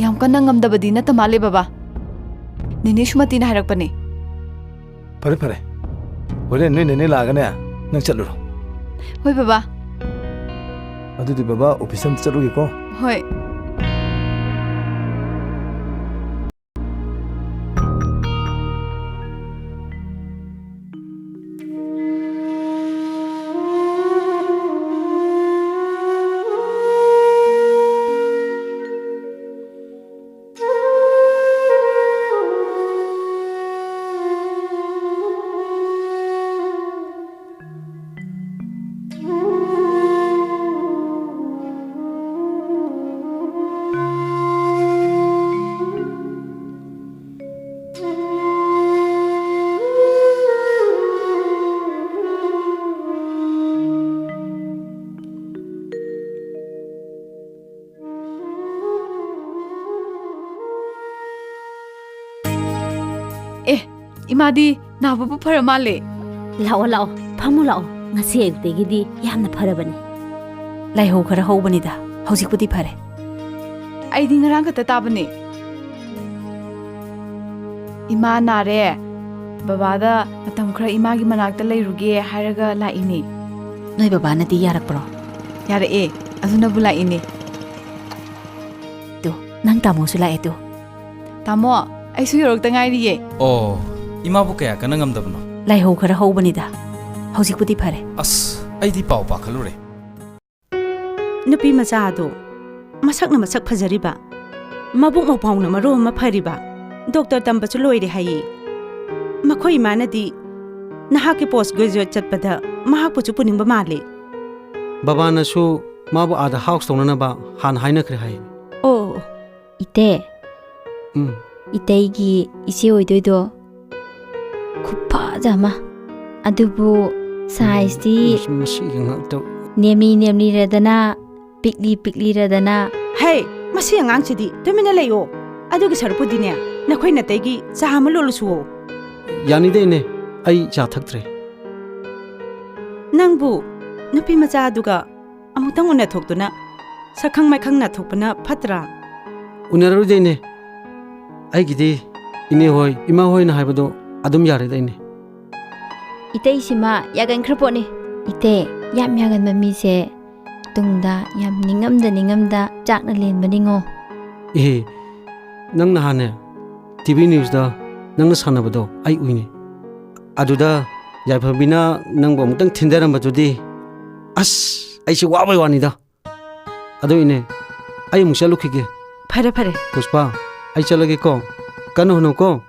ꯌꯥꯝ ꯀꯟꯅ ꯉꯝꯗꯕꯗꯤ ꯅꯠꯇ ꯃꯥꯜꯂꯦ, ꯕꯕꯥ꯫ ꯅꯦꯅꯦ ꯁꯨꯃꯇꯤꯅ ꯍꯥꯏꯔꯛꯄꯅꯦ꯫ ꯐꯔꯦ, ꯐꯔꯦ꯫ ꯍꯣꯔꯦꯟ ꯅꯣꯏ ꯅꯦꯅꯦ ꯂꯥꯛꯑꯒꯅꯦ, ꯅꯪ ꯆꯠꯂꯨꯔꯣ꯫ ꯍꯣꯏ, ꯕꯕꯥ꯫ ꯑꯗꯨꯗꯤ ꯕꯕꯥ, office ꯑꯝꯇ ꯆꯠꯂꯨꯒꯦꯀꯣ꯫ ꯍꯣꯏ꯫ ꯑꯦ, ꯏꯃꯥꯗꯤ ꯅꯥꯕꯕꯨ ꯐꯔ ꯃꯥꯜꯂꯦ꯫ ꯂꯥꯛꯑꯣ, ꯂꯥꯛꯑꯣ, ꯐꯝꯃꯨ ꯂꯥꯛꯑꯣ꯫ ꯉꯁꯤ ꯑꯌꯨꯛꯇꯒꯤꯗꯤ ꯌꯥꯝꯅ ꯐꯔꯕꯅꯤ꯫ ꯂꯥꯏꯍꯧ ꯈꯔ ꯍꯧꯕꯅꯤꯗ, ꯍꯧꯖꯤꯛꯄꯨꯗꯤ ꯐꯔꯦ꯫ ꯑꯩꯗꯤ ꯉꯔꯥꯡ ꯈꯛꯇ ꯇꯥꯕꯅꯦ꯫ ꯏꯃꯥ ꯅꯥꯔꯦ, ꯕꯕꯥꯗ ꯃꯇꯝ ꯈꯔ ꯏꯃꯥꯒꯤ ꯃꯅꯥꯛꯇ ꯂꯩꯔꯨꯒꯦ ꯍꯥꯏꯔꯒ ꯂꯥꯛꯏꯅꯦ꯫ ꯅꯣꯏ ꯕꯕꯥꯅꯗꯤ ꯌꯥꯔꯛꯄ꯭ꯔꯣ? ꯌꯥꯔꯛꯑꯦ, ꯑꯗꯨꯅꯕꯨ ꯂꯥꯛꯏꯅꯦ꯫ ꯇꯨ, ꯅꯪ ꯇꯥꯃꯣꯁꯨ ꯂꯥꯛꯑꯦ ꯇꯨ꯫ ꯇꯥꯃꯣ, ꯑꯩꯁꯨ ꯌꯧꯔꯛꯇ ꯉꯥꯏꯔꯤꯌꯦ꯫ ꯑꯣ, ꯏꯃꯥꯕꯨ ꯀꯌꯥ ꯀꯟꯅ ꯉꯝꯗꯕꯅꯣ? ꯂꯥꯏꯍꯧ ꯈꯔ ꯍꯧꯕꯅꯤꯗ, ꯍꯧꯖꯤꯛꯄꯨꯗꯤ ꯐꯔꯦ꯫ ꯑꯁ, ꯑꯩꯗꯤ ꯄꯥꯎ ꯄꯥꯈꯠꯂꯨꯔꯦ꯫ ꯅꯨꯄꯤ ꯃꯆꯥ ꯑꯗꯣ ꯃꯁꯛꯅ ꯃꯁꯛ ꯐꯖꯔꯤꯕ, ꯃꯕꯨꯛ ꯃꯄꯥꯎꯅ ꯃꯔꯣꯜ ꯑꯃ ꯐꯔꯤꯕ, ꯗꯣꯛꯇꯔ ꯇꯝꯕꯁꯨ ꯂꯣꯏꯔꯦ ꯍꯥꯏꯌꯦ꯫ ꯃꯈꯣꯏ ꯏꯃꯥꯅꯗꯤ ꯅꯍꯥꯛꯀꯤ ꯄꯣꯁ ꯒ꯭ꯔꯦꯖꯨꯑꯦꯠ ꯆꯠꯄꯗ ꯃꯍꯥꯛꯄꯨꯁꯨ ꯄꯨꯅꯤꯡꯕ ꯃꯥꯜꯂꯤ꯫ ꯕꯕꯥꯅꯁꯨ ꯃꯥꯕꯨ ꯑꯥꯗ ꯍꯥꯎꯁ ꯇꯧꯅꯅꯕ ꯍꯥꯟꯅ ꯍꯥꯏꯅꯈ꯭ꯔꯦ ꯍꯥꯏ꯫ ꯑꯣ꯫ ꯏꯇꯩ, ꯎꯝ꯫ ꯏꯇꯩꯒꯤ ꯏꯆꯦ ꯑꯣꯏꯗꯣꯏꯗꯣ ꯈꯨꯐꯖ ꯑꯃ꯫ ꯑꯗꯨꯕꯨ ꯁꯥꯏꯖꯇꯤ ꯃꯁꯤ-, ꯃꯁꯤꯒꯤ ꯉꯥꯛꯇ꯫ ꯅꯦꯝꯂꯤ ꯅꯦꯝꯂꯤꯔꯗꯅ, ꯄꯤꯛꯂꯤ ꯄꯤꯛꯂꯤꯔꯗꯅ꯫ ꯍꯦ, ꯃꯁꯤ ꯑꯉꯥꯡꯁꯤꯗꯤ ꯇꯨꯃꯤꯟꯅ ꯂꯩꯌꯣ꯫ ꯑꯗꯨꯒꯤ ꯁꯔꯨꯛꯄꯨꯗꯤꯅꯦ, ꯅꯈꯣꯏ ꯅꯇꯩꯒꯤ ꯆꯥ ꯑꯃ ꯂꯣꯜꯂꯨꯁꯨꯋꯣ꯫ ꯌꯥꯅꯤꯗ ꯏꯅꯦ, ꯑꯩ ꯆꯥ ꯊꯛꯇ꯭ꯔꯦ꯫ ꯅꯪꯕꯨ ꯅꯨꯄꯤ ꯃꯆꯥ ꯑꯗꯨꯒ ꯑꯃꯨꯛꯇꯪ ꯎꯅꯊꯣꯛꯇꯨꯅ ꯁꯛꯈꯪ ꯃꯥꯏꯈꯪ ꯅꯥꯊꯣꯛꯄꯅ ꯐꯠꯇ꯭ꯔꯥ? ꯎꯅꯔꯔꯣꯏꯗ ꯏꯅꯦ꯫ ꯑꯩꯒꯤꯗꯤ ꯏꯅꯦ ꯍꯣꯏ, ꯏꯃꯥ ꯍꯣꯏꯅ ꯍꯥꯏꯕꯗꯣ ꯑꯗꯨꯝ ꯌꯥꯔꯦꯗ ꯏꯅꯦ꯫ ꯏꯇꯩꯁꯤꯃ ꯌꯥꯒꯟꯈ꯭ꯔ ꯄꯣꯠꯅꯤ꯫ ꯏꯇꯩ, ꯌꯥꯝ ꯌꯥꯒꯟꯕ ꯃꯤꯁꯦ ꯇꯨꯡꯗ ꯌꯥꯝ ꯅꯤꯡꯉꯝꯗ ꯅꯤꯡꯉꯝꯗ ꯆꯥꯛꯅ ꯂꯦꯟꯕꯅꯤꯉꯣ꯫ ꯏꯍꯦ, ꯅꯪ ꯅꯍꯥꯟꯅꯦ ꯇꯤ ꯚꯤ ꯅ꯭ꯌꯨꯁꯇ ꯅꯪꯅ ꯁꯥꯟꯅꯕꯗꯣ ꯑꯩ ꯎꯏꯅꯦ꯫ ꯑꯗꯨꯗ ꯌꯥꯏꯐꯕꯤꯅ ꯅꯪꯕꯨ ꯑꯃꯨꯛꯇꯪ ꯊꯤꯟꯗꯔꯝꯕꯗꯨꯗꯤ, ꯑꯁ, ꯑꯩꯁꯦ ꯋꯥꯕꯩ ꯋꯥꯅꯤꯗ꯫ ꯑꯗꯨ ꯏꯅꯦ, ꯑꯩ ꯑꯃꯨꯛ ꯆꯠꯂꯨꯈꯤꯒꯦ꯫ ꯐꯔꯦ, ꯐꯔꯦ꯫ ꯄꯨꯁꯄꯥ, ꯑꯩ ꯆꯠꯂꯒꯦꯀꯣ꯫ ꯀꯟꯅ ꯍꯣꯠꯅꯧꯀꯣ꯫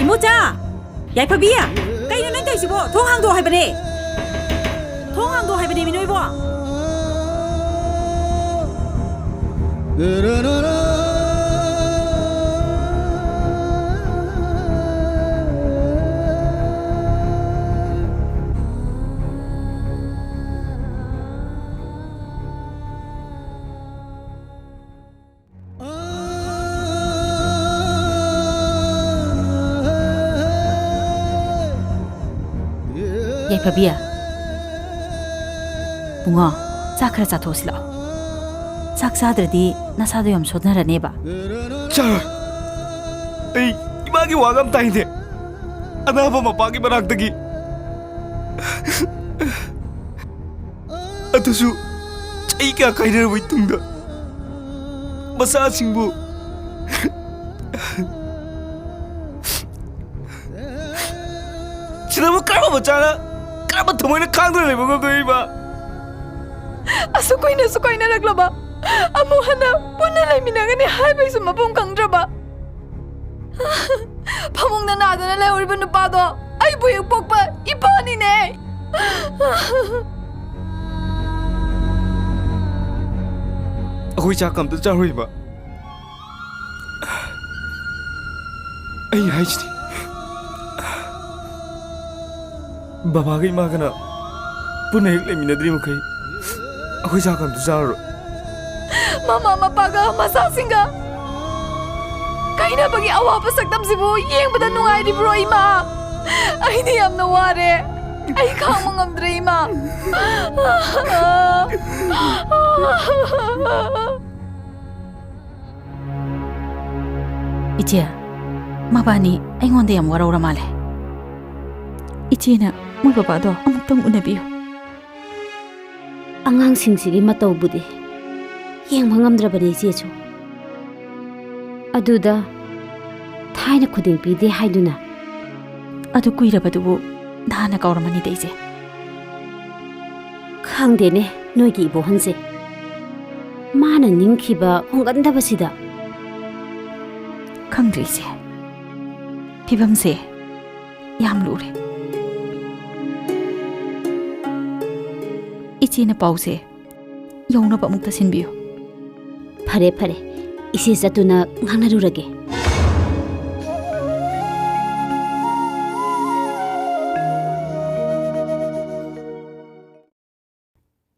ꯏꯃꯣꯆꯥ! ꯌꯥꯏꯐꯕꯤ! ꯀꯩꯅꯣ ꯅꯪ ꯇꯧꯔꯤꯁꯤꯕꯣ? ꯊꯣꯡ ꯍꯥꯡꯗꯣꯛꯑꯣ ꯍꯥꯏꯕꯅꯦ! ꯊꯣꯡ ꯍꯥꯡꯗꯣꯛꯑꯣ ꯍꯥꯏꯕꯅꯦꯃꯤ ꯅꯣꯏꯕꯣ! ꯌꯥꯏꯐꯕꯤ, ꯕꯨꯡꯉꯣ, ꯆꯥꯛ ꯈꯔ ꯆꯥꯊꯣꯛꯑꯁꯤ ꯂꯥꯛꯑꯣ꯫ ꯆꯥꯛ ꯆꯥꯗ꯭ꯔꯗꯤ ꯅꯁꯥꯗꯣ ꯌꯥꯝ ꯁꯣꯟꯊꯔꯅꯦꯕ꯫ ꯆꯥꯔꯣꯏ꯫ ꯑꯩ ꯏꯃꯥꯒꯤ ꯋꯥꯒ ꯑꯝ ꯇꯥꯏꯅꯦ꯫ ꯑꯅꯥꯕ ꯃꯄꯥꯒꯤ ꯃꯅꯥꯛꯇꯒꯤ꯫ ꯑꯗꯨꯁꯨ ꯆꯍꯤ ꯀꯌꯥ ꯀꯥꯏꯅꯔꯕ ꯃꯇꯨꯡꯗ ꯃꯆꯥꯁꯤꯡꯕꯨ ꯁꯤꯗꯕꯨ ꯀꯔꯝꯕ ꯃꯆꯥꯅ, ꯀꯔꯝꯕ ꯊꯃꯣꯏꯅ ꯈꯥꯡꯗꯨꯅ ꯂꯩꯕ ꯉꯝꯗꯣꯏꯕ? ꯑꯁꯨꯛ ꯀꯨꯏꯅꯁꯨ ꯀꯣꯏꯅꯔꯛꯂꯕ, ꯑꯃꯨꯛ ꯍꯟꯅ ꯄꯨꯟꯅ ꯂꯩꯃꯤꯟꯅꯒꯅꯤ ꯍꯥꯏꯕꯒꯤꯁꯨ ꯃꯄꯨꯡ ꯈꯪꯗ꯭ꯔꯕ, ꯐꯃꯨꯡꯗ ꯅꯥꯗꯨꯅ ꯂꯩꯍꯧꯔꯤꯕ ꯅꯨꯄꯥꯗꯣ ꯑꯩꯕꯨ ꯍꯦꯛ ꯄꯣꯛꯄ ꯏꯄꯥꯅꯤꯅꯦ꯫ ꯑꯩꯈꯣꯏ ꯆꯥꯛ ꯑꯝꯇ ꯆꯥꯔꯣꯏꯕ꯫ ꯑꯩ ꯍꯥꯏꯁꯤꯅꯤ, ꯕꯕꯥꯒ ꯏꯃꯥꯒꯅ ꯄꯨꯟꯅ ꯍꯦꯛ ꯂꯩꯃꯤꯟꯅꯗ꯭ꯔꯤ ꯃꯈꯩ ꯑꯩꯈꯣꯏ ꯆꯥꯛ ꯑꯝꯇ ꯆꯥꯔꯔꯣꯏ꯫ ꯃꯃꯥ ꯃꯄꯥꯒ ꯃꯆꯥꯁꯤꯡꯒ ꯀꯥꯏꯅꯕꯒꯤ ꯑꯋꯥꯕ ꯁꯛꯇꯝꯁꯤꯕꯨ ꯌꯦꯡꯕꯗ ꯅꯨꯡꯉꯥꯏꯔꯤꯕ꯭ꯔꯣ, ꯏꯃꯥ? ꯑꯩꯗꯤ ꯌꯥꯝꯅ ꯋꯥꯔꯦ꯫ ꯑꯩ ꯈꯥꯡꯕ ꯉꯝꯗ꯭ꯔꯦ, ꯏꯃꯥ꯫ ꯏꯆꯦ, ꯃꯕꯥꯅꯤ ꯑꯩꯉꯣꯟꯗ ꯌꯥꯝ ꯋꯥꯔꯧꯔ ꯃꯥꯜꯂꯦ꯫ ꯏꯆꯦꯅ ꯃꯣꯏ ꯕꯕꯥꯗꯣ ꯑꯃꯨꯛꯇꯪ ꯎꯅꯕꯤꯌꯨ꯫ ꯑꯉꯥꯡꯁꯤꯡꯁꯤꯒꯤ ꯃꯇꯧꯕꯨꯗꯤ ꯌꯦꯡꯕ ꯉꯝꯗ꯭ꯔꯕꯅꯤ ꯏꯆꯦꯁꯨ꯫ ꯑꯗꯨꯗ ꯊꯥꯏꯅ ꯈꯨꯗꯤꯡ ꯄꯤꯗꯦ ꯍꯥꯏꯗꯨꯅ꯫ ꯑꯗꯨ ꯀꯨꯏꯔꯕꯗꯨꯕꯨ ꯅꯍꯥꯟꯅ ꯀꯥꯎꯔꯝꯃꯅꯤꯗ ꯏꯆꯦ꯫ ꯈꯪꯗꯦꯅꯦ ꯅꯣꯏꯒꯤ ꯏꯕꯣꯍꯟꯁꯦ꯫ ꯃꯥꯅ ꯅꯤꯡꯈꯤꯕ ꯍꯣꯡꯒꯟꯗꯕꯁꯤꯗ꯫ ꯈꯪꯗ꯭ꯔꯦ ꯏꯆꯦ꯫ ꯐꯤꯕꯝꯁꯦ ꯌꯥꯝ ꯂꯨꯔꯦ꯫ ꯏꯆꯦꯅ ꯄꯥꯎꯁꯦ ꯌꯧꯅꯕ ꯑꯃꯨꯛꯇ ꯁꯤꯟꯕꯤꯌꯨ꯫ ꯐꯔꯦ, ꯐꯔꯦ꯫ ꯏꯆꯦ ꯆꯠꯇꯨꯅ ꯉꯥꯡꯅꯔꯨꯔꯒꯦ꯫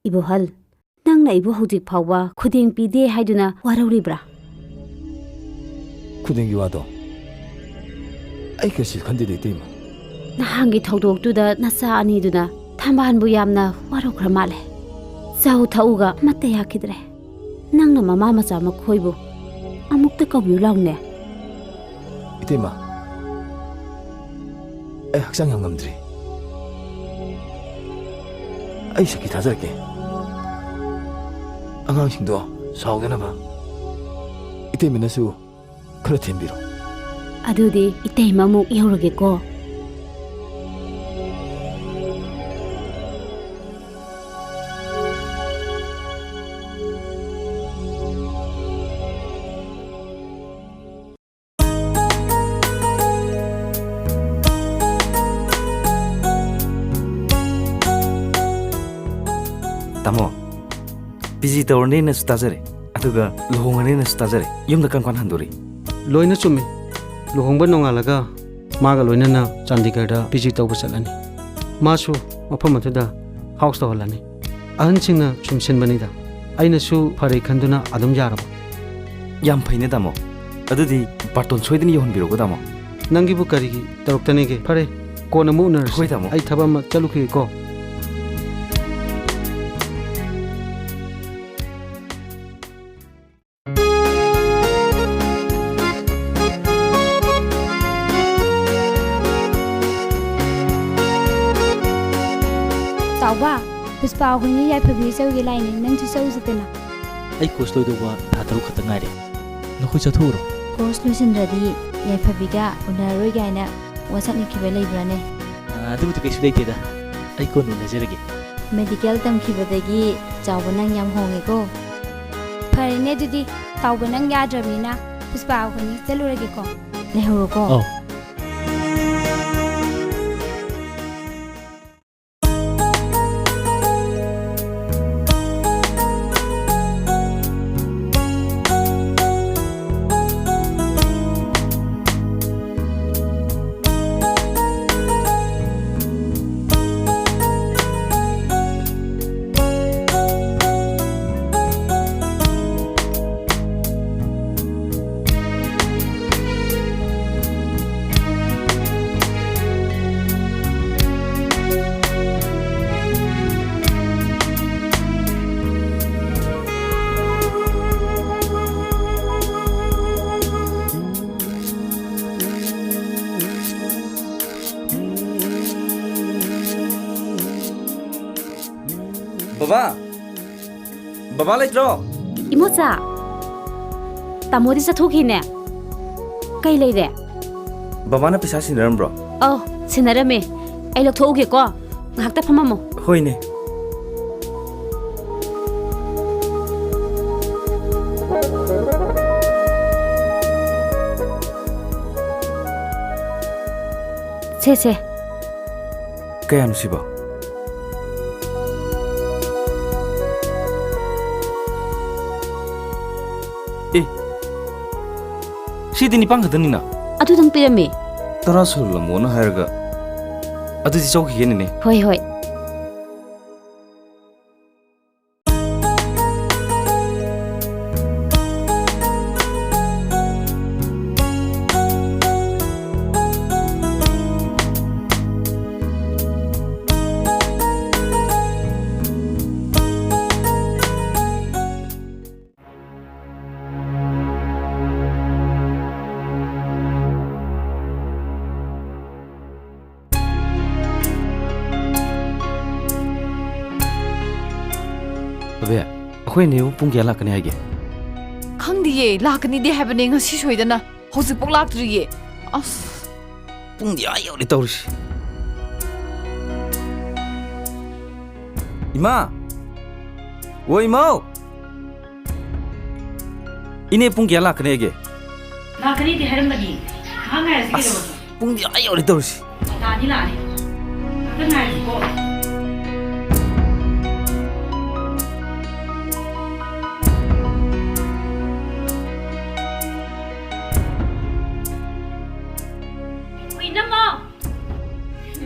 ꯏꯕꯣꯍꯜ, ꯅꯪꯅ ꯑꯩꯕꯨ ꯍꯧꯖꯤꯛ ꯐꯥꯎꯕ ꯈꯨꯗꯦꯡ ꯄꯤꯗꯦ ꯍꯥꯏꯗꯨꯅ ꯋꯥꯔꯧꯔꯤꯕ꯭ꯔꯥ? ꯈꯨꯗꯦꯡꯒꯤ ꯋꯥꯗꯣ ꯑꯩ ꯀꯩꯁꯨ ꯈꯟꯗꯦꯗ, ꯏꯇꯩꯃ꯫ ꯅꯍꯥꯟꯒꯤ ꯊꯧꯗꯣꯛꯇꯨꯗ ꯅꯆꯥ ꯑꯅꯤꯗꯨꯅ ꯊꯝꯕꯥꯜꯕꯨ ꯌꯥꯝꯅ ꯋꯥꯔꯧꯈ꯭ꯔ ꯃꯥꯜꯂꯦ꯫ ꯆꯧ ꯊꯛꯎꯒ ꯑꯃꯠꯇ ꯌꯥꯈꯤꯗ꯭ꯔꯦ꯫ ꯅꯪꯅ ꯃꯃꯥ ꯃꯆꯥ ꯃꯈꯣꯏꯕꯨ ꯑꯃꯨꯛꯇ ꯀꯧꯕꯤꯌꯨ ꯂꯥꯎꯅꯦ꯫ ꯏꯇꯩꯃ, ꯑꯩ ꯍꯛꯆꯥꯡ ꯌꯥꯝ ꯉꯝꯗ꯭ꯔꯤ꯫ ꯑꯩ ꯁꯈꯤ ꯊꯥꯖꯔꯛꯀꯦ꯫ ꯑꯉꯥꯡꯁꯤꯡꯗꯣ ꯁꯥꯎꯗꯅꯕ ꯏꯇꯩꯃꯅꯁꯨ ꯈꯔ ꯊꯦꯝꯕꯤꯔꯣ꯫ ꯑꯗꯨꯗꯤ ꯏꯇꯩꯃ ꯑꯃꯨꯛ ꯌꯧꯔꯒꯦꯀꯣ꯫ ꯇꯥꯃꯣ, ꯄꯤ ꯖꯤ ꯇꯧꯔꯅꯤꯅꯁꯨ ꯇꯥꯖꯔꯦ, ꯑꯗꯨꯒ ꯂꯨꯍꯣꯡꯉꯅꯤꯅꯁꯨ ꯇꯥꯖꯔꯦ꯫ ꯌꯨꯝꯗ ꯀꯔꯝ ꯀꯥꯟꯗ ꯍꯟꯗꯣꯔꯤ? ꯂꯣꯏꯅ ꯆꯨꯝꯃꯤ꯫ ꯂꯨꯍꯣꯡꯕ ꯅꯣꯡꯉꯥꯜꯂꯒ ꯃꯥꯒ ꯂꯣꯏꯅꯅ ꯆꯥꯟꯗꯤꯒꯔꯗ ꯄꯤ ꯖꯤ ꯇꯧꯕ ꯆꯠꯂꯅꯤ꯫ ꯃꯥꯁꯨ ꯃꯐꯝ ꯑꯗꯨꯗ ꯍꯥꯎꯁ ꯇꯧꯍꯜꯂꯅꯤ꯫ ꯑꯍꯟꯁꯤꯡꯅ ꯁꯨꯝ ꯁꯤꯟꯕꯅꯤꯗ꯫ ꯑꯩꯅꯁꯨ ꯐꯔꯦ ꯈꯟꯗꯨꯅ ꯑꯗꯨꯝ ꯌꯥꯔꯕ꯫ ꯌꯥꯝ ꯐꯩꯅꯦ ꯇꯥꯃꯣ꯫ ꯑꯗꯨꯗꯤ ꯕꯥꯔꯇꯣꯟ ꯁꯣꯏꯗꯅ ꯌꯧꯍꯟꯕꯤꯔꯛꯎꯀꯣ ꯇꯥꯃꯣ꯫ ꯅꯪꯒꯤꯕꯨ ꯀꯔꯤꯒꯤ ꯇꯧꯔꯛꯇꯅꯤꯒꯦ? ꯐꯔꯦ, ꯀꯣꯟꯅ ꯑꯃꯨꯛ ꯎꯅꯔꯁꯤ꯫ ꯍꯣꯏ ꯇꯥꯃꯣ꯫ ꯑꯩ ꯊꯕꯛ ꯑꯃ ꯆꯠꯂꯨꯈꯤꯒꯦꯀꯣ꯫ ꯆꯥꯎꯕ, ꯄꯨꯁꯄꯥ ꯑꯩꯈꯣꯏꯅꯤ ꯌꯥꯏꯐꯕꯤ ꯆꯧꯒꯦ ꯂꯥꯛꯏꯅꯦ, ꯅꯪꯁꯨ ꯆꯧꯁꯤꯗꯅ꯫ ꯑꯩ ꯀꯣꯔꯁ ꯂꯣꯏꯗꯧꯕ ꯊꯥ ꯇꯔꯨꯛ ꯈꯛꯇ ꯉꯥꯏꯔꯦ꯫ ꯅꯈꯣꯏ ꯆꯠꯊꯣꯛꯎꯔꯣ꯫ ꯀꯣꯔꯁ ꯂꯣꯏꯁꯤꯟꯗ꯭ꯔꯗꯤ ꯌꯥꯏꯐꯕꯤꯒ ꯎꯅꯔꯔꯣꯏ ꯀꯥꯏꯅ ꯋꯥꯁꯛꯅꯈꯤꯕ ꯂꯩꯕ꯭ꯔꯥꯅꯦ? ꯑꯥ, ꯑꯗꯨꯕꯨꯗꯤ ꯀꯩꯁꯨ ꯂꯩꯇꯦꯗ꯫ ꯑꯩ ꯀꯣꯟꯅ ꯎꯅꯖꯔꯒꯦ꯫ ꯃꯦꯗꯤꯀꯦꯜ ꯇꯝꯈꯤꯕꯗꯒꯤ ꯆꯥꯎꯕ ꯅꯪ ꯌꯥꯝ ꯍꯣꯡꯉꯦꯀꯣ꯫ ꯐꯔꯦꯅꯦ ꯑꯗꯨꯗꯤ, ꯆꯥꯎꯕ ꯅꯪ ꯌꯥꯗ꯭ꯔꯕꯅꯤꯅ ꯄꯨꯁꯄꯥ ꯑꯩꯈꯣꯏꯅꯤ ꯆꯠꯂꯨꯔꯒꯦꯀꯣ꯫ ꯂꯩꯍꯧꯔꯣꯀꯣ꯫ ꯑꯧ꯫ ꯕꯕꯥ! ꯕꯕꯥ ꯂꯩꯇ꯭ꯔꯣ? ꯏꯃꯣꯆꯥ! ꯇꯥꯃꯣꯗꯤ ꯆꯠꯊꯣꯛꯈꯤꯅꯦ꯫ ꯀꯩ ꯂꯩꯔꯦ? ꯕꯕꯥꯅ ꯄꯩꯁꯥ ꯁꯤꯟꯅꯔꯝꯕ꯭ꯔꯣ? ꯑꯧ, ꯁꯤꯟꯅꯔꯝꯃꯦ꯫ ꯑꯩ ꯂꯧꯊꯣꯛꯎꯒꯦꯀꯣ꯫ ꯉꯥꯏꯍꯥꯛꯇ ꯐꯝꯃꯝꯃꯣ꯫ ꯍꯣꯏꯅꯦ꯫ ꯁꯦ, ꯁꯦ꯫ ꯀꯌꯥꯅꯣ ꯁꯤꯕꯣ? ꯑꯦ, ꯁꯤꯗꯤ ꯅꯤꯄꯥꯟ ꯈꯛꯇꯅꯤꯅ꯫ ꯑꯗꯨꯗꯪ ꯄꯤꯔꯝꯃꯦ꯫ ꯇꯔꯥ ꯁꯨꯍꯜꯂꯝꯃꯣꯅ ꯍꯥꯏꯔꯒ, ꯑꯗꯨꯗꯤ ꯆꯧꯈꯤꯒꯦꯅꯦ꯫ ꯍꯣꯏ, ꯍꯣꯏ꯫ ꯑꯕꯦ, ꯑꯩꯈꯣꯏ ꯅꯦꯕꯨ ꯄꯨꯡ ꯀꯌꯥ ꯂꯥꯛꯀꯅꯤ ꯍꯥꯏꯒꯦ? ꯈꯪꯗꯤꯌꯦ, ꯂꯥꯛꯀꯅꯤꯗꯤ ꯍꯥꯏꯕꯅꯦ ꯉꯁꯤ ꯁꯣꯏꯗꯅ꯫ ꯍꯧꯖꯤꯛꯐꯥꯎ ꯂꯥꯛꯇ꯭ꯔꯤꯌꯦ꯫ ꯑꯁ꯫ ꯄꯨꯡꯗꯤ ꯑꯥ ꯌꯧꯔꯦ ꯇꯧꯔꯤꯁꯤ꯫ ꯏꯃꯥ! ꯑꯣ ꯏꯃꯥꯎ! ꯏꯅꯦ ꯄꯨꯡ ꯀꯌꯥ ꯂꯥꯛꯀꯅꯤ ꯍꯥꯏꯒꯦ? ꯂꯥꯛꯀꯅꯤꯗꯤ ꯍꯥꯏꯔꯝꯕꯅꯤ꯫ ꯉꯥꯏꯍꯥꯛ ꯉꯥꯏꯔꯁꯤ ꯑꯁ, ꯀꯩꯗꯧꯔꯒꯦ? ꯄꯨꯡꯗꯤ ꯑꯥ ꯌꯧꯔꯦ ꯇꯧꯔꯤꯁꯤ꯫ ꯂꯥꯛꯑꯅꯤ, ꯂꯥꯛꯑꯅꯤ꯫ ꯉꯥꯛꯇ ꯉꯥꯏꯔꯁꯤꯀꯣ꯫ ꯍꯨꯏ ꯅꯝꯃꯣ!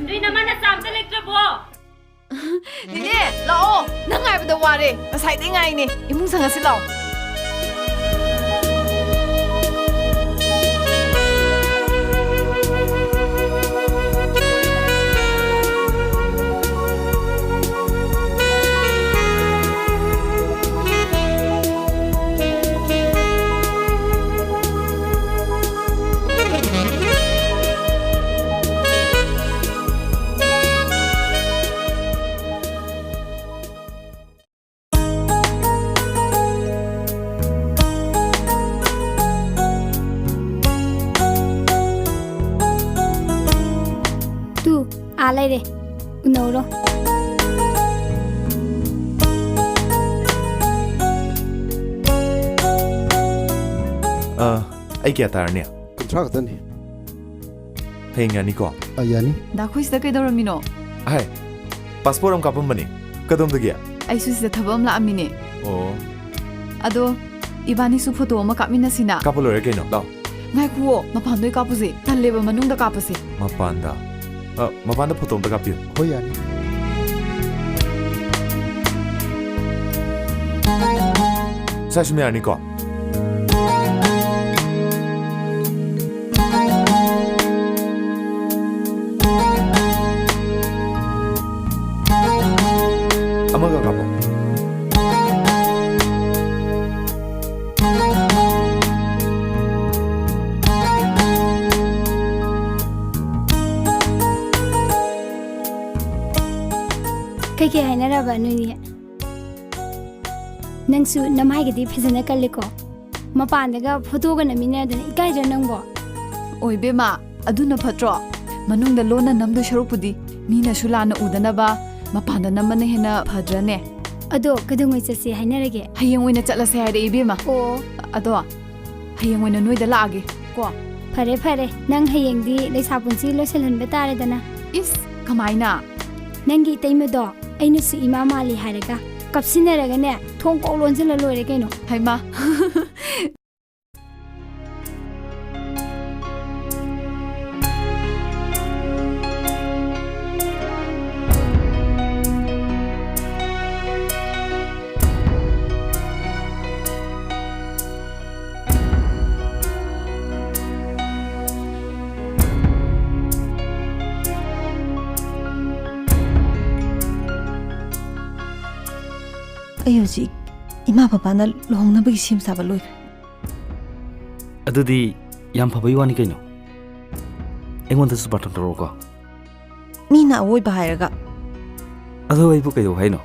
ꯅꯣꯏ ꯅꯃꯥ ꯅꯆꯥ ꯑꯝꯇ ꯂꯩꯇ꯭ꯔꯕꯣ? ꯅꯦꯅꯦ, ꯂꯥꯛꯑꯣ꯫ ꯅꯪ ꯉꯥꯏꯕꯗ ꯋꯥꯔꯦ꯫ ꯉꯁꯥꯏꯗꯩ ꯉꯥꯏꯅꯦ꯫ ꯏꯃꯨꯡ ꯆꯪꯉꯁꯤ ꯂꯥꯛꯑꯣ꯫ ꯑꯥ ꯂꯩꯔꯦ, ꯎꯅꯧꯔꯣ꯫ ꯑ, ꯑꯩ ꯀꯌꯥ ꯇꯥꯔꯅꯤ? ꯀꯨꯟꯊ꯭ꯔꯥ ꯈꯛꯇꯅꯤ꯫ ꯍꯌꯦꯡ ꯌꯥꯅꯤꯀꯣ? ꯑ, ꯌꯥꯅꯤ꯫ ꯗꯥ, ꯑꯩꯈꯣꯏ ꯁꯤꯗ ꯀꯩꯗꯧꯔꯝꯃꯤꯅꯣ? ꯍꯥꯏ, ꯄꯥꯁꯄꯣꯔꯠ ꯑꯃ ꯀꯥꯞꯄꯝꯕꯅꯤ꯫ ꯀꯗꯣꯝꯗꯒꯤ? ꯑꯩꯁꯨ ꯁꯤꯗ ꯊꯕꯛ ꯑꯃ ꯂꯥꯛꯑꯝꯃꯤꯅꯦ꯫ ꯑꯣ꯫ ꯑꯗꯣ, ꯏꯕꯥꯅꯤꯁꯨ ꯐꯣꯇꯣ ꯑꯃ ꯀꯥꯞꯃꯤꯟꯅꯁꯤꯅ꯫ ꯀꯥꯞꯄ ꯂꯣꯏꯔꯦ ꯀꯩꯅꯣ, ꯂꯥꯛꯑꯣ꯫ ꯉꯥꯏꯈꯨꯑꯣ, ꯃꯄꯥꯟꯗ ꯑꯣꯏ ꯀꯥꯞꯄꯨꯁꯦ꯫ ꯇꯜꯂꯦꯕ, ꯃꯅꯨꯡꯗ ꯀꯥꯞꯄꯁꯦ꯫ ꯃꯄꯥꯟꯗ? ꯑ, ꯃꯄꯥꯟꯗ ꯐꯣꯇꯣ ꯑꯝꯇ ꯀꯥꯞꯄꯤꯌꯨ꯫ ꯍꯣꯏ, ꯌꯥꯅꯤ꯫ ꯁ꯭ꯋꯥꯏ ꯁꯨꯝ ꯌꯥꯔꯅꯤꯀꯣ? ꯑꯃꯒ ꯀꯥꯞꯄꯣ꯫ ꯀꯩꯀꯩ ꯍꯥꯏꯅꯔꯕ ꯅꯣꯏꯅꯤ? ꯅꯪꯁꯨ ꯅꯃꯥꯏꯒꯗꯤ ꯐꯖꯅ ꯀꯜꯂꯤꯀꯣ꯫ ꯃꯄꯥꯟꯗꯒ ꯐꯣꯇꯣꯒ ꯅꯝꯃꯤꯟꯅꯗꯅ ꯏꯀꯥꯏꯗ꯭ꯔꯣ ꯅꯪꯕꯣ? ꯑꯣꯏ ꯕꯦꯝꯃ, ꯑꯗꯨꯅ ꯐꯠꯇ꯭ꯔꯣ? ꯃꯅꯨꯡꯗ ꯂꯣꯟꯅ ꯅꯝꯗꯣꯏ ꯁꯔꯨꯛꯄꯨꯗꯤ ꯃꯤꯅꯁꯨ ꯂꯥꯟꯅ ꯎꯗꯅꯕ ꯃꯄꯥꯟꯗ ꯅꯝꯕꯅ ꯍꯦꯟꯅ ꯐꯗ꯭ꯔꯅꯦ? ꯑꯗꯣ ꯀꯩꯗꯧꯉꯩ ꯆꯠꯁꯦ ꯍꯥꯏꯅꯔꯒꯦ? ꯍꯌꯦꯡ ꯑꯣꯏꯅ ꯆꯠꯂꯁꯦ ꯍꯥꯏꯔꯦ ꯏꯕꯦꯝꯃ꯫ ꯑꯣ꯫ ꯑꯗꯣ ꯍꯌꯦꯡ ꯑꯣꯏꯅ ꯅꯣꯏꯗ ꯂꯥꯛꯑꯒꯦ ꯀꯣ꯫ ꯐꯔꯦ ꯐꯔꯦ, ꯅꯪ ꯍꯌꯦꯡꯗꯤ ꯂꯩꯁꯥ ꯄꯨꯟꯁꯤ ꯂꯣꯏꯁꯤꯜꯍꯟꯕ ꯇꯥꯔꯦꯗꯅ꯫ ꯏꯁ, ꯀꯃꯥꯏꯅ? ꯅꯪꯒꯤ ꯏꯇꯩꯃꯗꯣ ꯑꯩꯅꯁꯨ ꯏꯃꯥ ꯃꯥꯜꯂꯤ ꯍꯥꯏꯔꯒ ꯀꯞꯁꯤꯟꯅꯔꯒꯅꯦ, ꯊꯣꯡ ꯀꯣꯛ ꯂꯣꯟꯁꯤꯜꯂ ꯂꯣꯏꯔꯦ ꯀꯩꯅꯣ꯫ ꯍꯩꯃꯥ꯫ ꯑꯩ ꯍꯧꯖꯤꯛ ꯏꯃꯥ ꯕꯕꯥꯅ ꯂꯨꯍꯣꯡꯅꯕꯒꯤ ꯁꯦꯝ ꯁꯥꯕ ꯂꯣꯏꯈ꯭ꯔꯦ꯫ ꯑꯗꯨꯗꯤ ꯌꯥꯝ ꯐꯕꯩ ꯋꯥꯅꯤ ꯀꯩꯅꯣ꯫ ꯑꯩꯉꯣꯟꯗꯁꯨ ꯕꯥꯔꯇꯣꯟ ꯇꯧꯔꯛꯑꯣꯀꯣ꯫ ꯃꯤꯅ ꯑꯋꯣꯏꯕ ꯍꯥꯏꯔꯒ꯫ ꯑꯗꯣ ꯑꯩꯕꯨ ꯀꯩꯗꯧ ꯍꯥꯏꯅꯣ?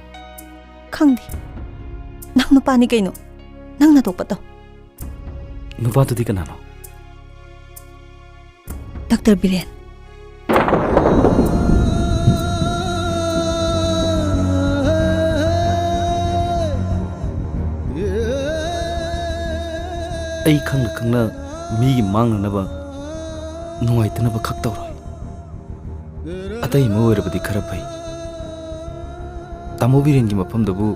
ꯈꯪꯗꯦ꯫ ꯅꯪ ꯅꯨꯄꯥꯅꯤ ꯀꯩꯅꯣ꯫ ꯅꯪ ꯅꯇꯣꯛꯄ ꯇꯧ꯫ ꯅꯨꯄꯥꯗꯨꯗꯤ ꯀꯅꯥꯅꯣ? ꯗꯥꯛꯇꯔ ꯕꯤꯔꯦꯟ꯫ ꯑꯩ ꯈꯪꯅ ꯈꯪꯅ ꯃꯤꯒꯤ ꯃꯥꯡꯅꯅꯕ, ꯅꯨꯡꯉꯥꯏꯇꯅꯕ ꯈꯛ ꯇꯧꯔꯣꯏ꯫ ꯑꯇꯩ ꯑꯃ ꯑꯣꯏꯔꯕꯗꯤ ꯈꯔ ꯐꯩ꯫ ꯇꯥꯃꯣ ꯕꯤꯔꯦꯟꯒꯤ ꯃꯐꯝꯗꯕꯨ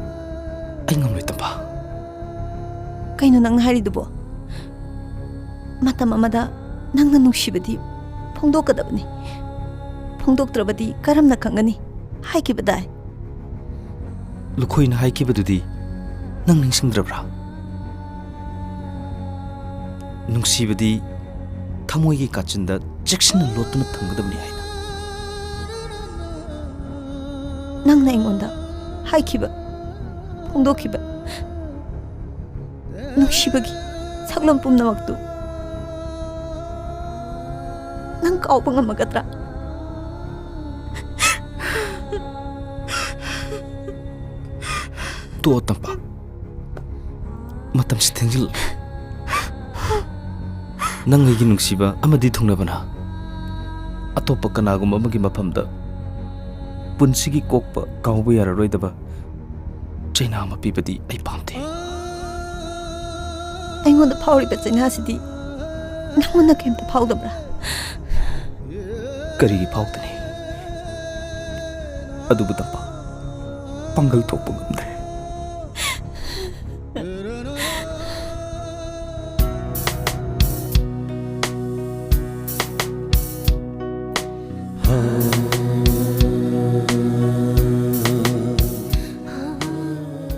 ꯑꯩ ꯉꯝꯂꯣꯏ, ꯇꯝꯐꯥ꯫ ꯀꯩꯅꯣ ꯅꯪꯅ ꯍꯥꯏꯔꯤꯗꯨꯕꯣ? ꯃꯇꯝ ꯑꯃꯗ ꯅꯪꯅ ꯅꯨꯡꯁꯤꯕꯗꯤ ꯐꯣꯡꯗꯣꯛꯀꯗꯕꯅꯤ꯫ ꯐꯣꯡꯗꯣꯛꯇ꯭ꯔꯕꯗꯤ ꯀꯔꯝꯅ ꯈꯪꯒꯅꯤ ꯍꯥꯏꯈꯤꯕꯗꯥꯏ? ꯂꯨꯈꯣꯏꯅ ꯍꯥꯏꯈꯤꯕꯗꯨꯗꯤ ꯅꯪ ꯅꯤꯡꯁꯤꯡꯗ꯭ꯔꯕ꯭ꯔꯥ? ꯅꯨꯡꯁꯤꯕꯗꯤ ꯊꯃꯣꯏꯒꯤ ꯀꯥꯆꯤꯟꯗ ꯆꯦꯛꯁꯤꯟꯅ ꯂꯣꯠꯇꯨꯅ ꯊꯝꯒꯗꯕꯅꯤ ꯍꯥꯏꯅ꯫ ꯅꯪꯅ ꯑꯩꯉꯣꯟꯗ ꯍꯥꯏꯈꯤꯕ, ꯐꯣꯡꯗꯣꯛꯈꯤꯕ ꯅꯨꯡꯁꯤꯕꯒꯤ ꯁꯛꯂꯝ ꯄꯨꯝꯅꯃꯛꯇꯨ ꯅꯪ ꯀꯥꯎꯕ ꯉꯝꯃꯒꯗ꯭ꯔꯥ? ꯇꯣꯛꯑꯣ, ꯇꯝꯄꯥꯛ꯫ ꯃꯇꯝꯁꯤ ꯊꯦꯡꯖꯤꯜꯂꯦ꯫ ꯅꯪ ꯑꯩꯒꯤ ꯅꯨꯡꯁꯤꯕ ꯑꯃꯗꯤ ꯊꯨꯡꯅꯕꯅ ꯑꯇꯣꯞꯄ ꯀꯅꯥꯒꯨꯝꯕ ꯑꯃꯒꯤ ꯃꯐꯝꯗ ꯄꯨꯟꯁꯤꯒꯤ ꯀꯣꯛꯄ ꯀꯥꯎꯕ ꯌꯥꯔꯔꯣꯏꯗꯕ ꯆꯩꯅꯥ ꯑꯃ ꯄꯤꯕꯗꯤ ꯑꯩ ꯄꯥꯝꯗꯦ꯫ ꯑꯩꯉꯣꯟꯗ ꯐꯥꯎꯔꯤꯕ ꯆꯩꯅꯥꯁꯤꯗꯤ ꯅꯪꯉꯣꯟꯗ ꯀꯩꯝꯇ ꯐꯥꯎꯗꯕ꯭ꯔꯥ? ꯀꯔꯤꯒꯤ ꯐꯥꯎꯗꯅꯤ? ꯑꯗꯨꯕꯨ ꯇꯝꯄꯥꯛ, ꯄꯥꯡꯒꯜ ꯊꯣꯛꯄ ꯉꯝꯗ꯭ꯔꯦ꯫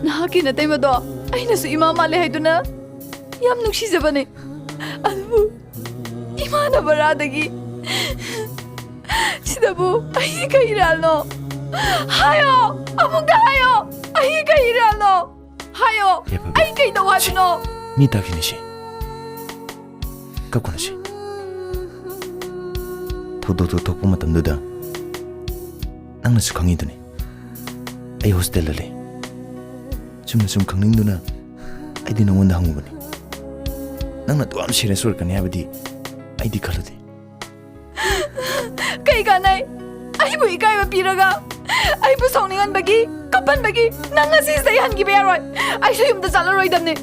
ꯅꯍꯥꯛꯀꯤ ꯅꯇꯩꯃꯗꯣ ꯑꯩꯅꯁꯨ ꯏꯃꯥ ꯃꯥꯜꯂꯦ ꯍꯥꯏꯗꯨꯅ ꯌꯥꯝ ꯅꯨꯡꯁꯤꯖꯕꯅꯦ꯫ ꯑꯗꯨꯕꯨ ꯏꯃꯥꯅ ꯕꯔꯥꯗꯒꯤ ꯁꯤꯗꯕꯨ ꯑꯩ ꯀꯩ ꯏꯔꯥꯜꯅꯣ? ꯍꯥꯏꯌꯣ! ꯑꯃꯨꯛꯇ ꯍꯥꯏꯌꯣ! ꯑꯩ ꯀꯩ ꯏꯔꯥꯜꯅꯣ? ꯍꯥꯏꯌꯣ! ꯌꯥꯏꯐꯕꯤ, ꯑꯩ ꯀꯩ ꯇꯧ ꯁꯤ, ꯍꯥꯏꯕꯅꯣ? ꯃꯤ ꯇꯥꯈꯤꯅꯤ ꯁꯤ꯫ ꯀꯞꯀꯅꯨ ꯁꯤ꯫ ꯊꯧꯗꯣꯛꯇꯨ ꯊꯣꯛꯄ ꯃꯇꯝꯗꯨꯗ ꯅꯪꯅꯁꯨ ꯈꯪꯉꯤꯗꯨꯅꯤ, ꯑꯩ ꯍꯣꯁꯇꯦꯜꯗ ꯂꯩ꯫ ꯆꯨꯝꯅ ꯁꯨꯝ ꯈꯪꯅꯤꯡꯗꯨꯅ ꯑꯩꯗꯤ ꯅꯉꯣꯟꯗ ꯍꯪꯉꯨꯕꯅꯤ꯫ ꯅꯪꯅ ꯑꯗꯨꯛ ꯌꯥꯝ ꯁꯤꯔꯤꯌꯁ ꯑꯣꯏꯔꯛꯀꯅꯤ ꯍꯥꯏꯕꯗꯤ ꯑꯩꯗꯤ ꯈꯜꯂꯨꯗꯦ꯫ ꯀꯩ ꯀꯥꯟꯅꯩ? ꯑꯩꯕꯨ ꯏꯀꯥꯏꯕ ꯄꯤꯔꯒ, ꯑꯩꯕꯨ ꯁꯥꯎꯅꯤꯡꯍꯟꯕꯒꯤ, ꯀꯞꯍꯟꯕꯒꯤ ꯅꯪ ꯉꯁꯤꯁꯤꯗ ꯑꯩ ꯍꯟꯈꯤꯕ ꯌꯥꯔꯣꯏ꯫ ꯑꯩꯁꯨ ꯌꯨꯝꯗ ꯆꯠꯂꯔꯣꯏꯗꯕꯅꯤ꯫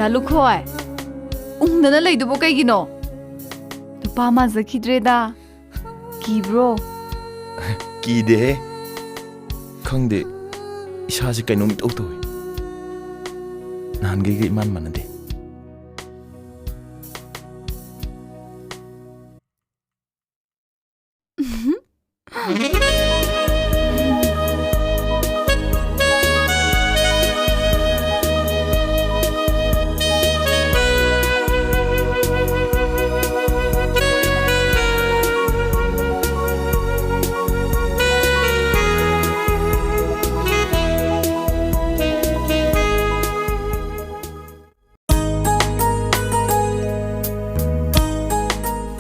ꯂꯨꯈꯣꯏ, ꯎꯪꯗꯅ ꯂꯩꯗꯨꯕꯨ ꯀꯩꯒꯤꯅꯣ? ꯅꯨꯄꯥ ꯃꯥꯟꯖꯈꯤꯗ꯭ꯔꯦꯗ꯫ ꯀꯤꯕ꯭ꯔꯣ? ꯀꯤꯗꯦꯍꯦ꯫ ꯈꯪꯗꯦ, ꯏꯁꯥꯁꯦ ꯀꯩꯅꯣꯝ ꯏꯇꯧ ꯇꯧꯏ꯫ ꯅꯍꯥꯟꯈꯩꯒ ꯏꯃꯥꯟ ꯃꯥꯟꯅꯗꯦ꯫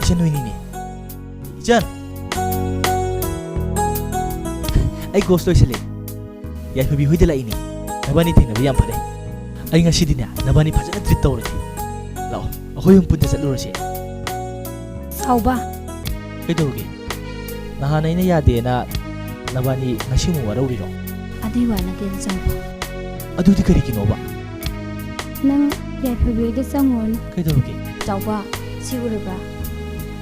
ꯏꯆꯟ ꯍꯣꯏꯅꯤꯅꯦ꯫ ꯏꯆꯟ! ꯑꯩ ꯀꯣꯔꯁ ꯂꯣꯏꯁꯤꯜꯂꯦ꯫ ꯌꯥꯏꯐꯕꯤ ꯍꯣꯏꯗ ꯂꯥꯛꯏꯅꯦ꯫ ꯅꯕꯥꯅꯤ ꯊꯦꯡꯅꯕ ꯌꯥꯝ ꯐꯔꯦ꯫ ꯑꯩ ꯉꯁꯤꯗꯤꯅꯦ, ꯅꯕꯥꯅꯤ ꯐꯖꯅ ꯇ꯭ꯔꯤꯠ ꯇꯧꯔꯒꯦ꯫ ꯂꯥꯛꯑꯣ, ꯑꯩꯈꯣꯏ ꯑꯍꯨꯝ ꯄꯨꯟꯅ ꯆꯠꯂꯨꯔꯁꯦ꯫ ꯁꯥꯎꯕ꯫ ꯀꯩꯗꯧꯔꯒꯦ? ꯅꯍꯥꯟ ꯑꯩꯅ ꯌꯥꯗꯦꯅ ꯅꯕꯥꯅꯤ ꯉꯁꯤ ꯑꯃꯨꯛ ꯋꯥꯔꯧꯔꯤꯔꯣ? ꯑꯗꯨꯏ ꯋꯥ ꯅꯠꯇꯦꯗ, ꯆꯥꯎꯕ꯫ ꯑꯗꯨꯗꯤ ꯀꯔꯤꯒꯤꯅꯣꯕ? ꯅꯪ ꯌꯥꯏꯐꯕꯤ ꯍꯣꯏꯗ ꯆꯪꯉꯨꯔꯅꯨ꯫ ꯀꯩꯗꯧꯔꯒꯦ? ꯆꯥꯎꯕ, ꯁꯤ ꯎꯔꯕ꯭ꯔꯥ?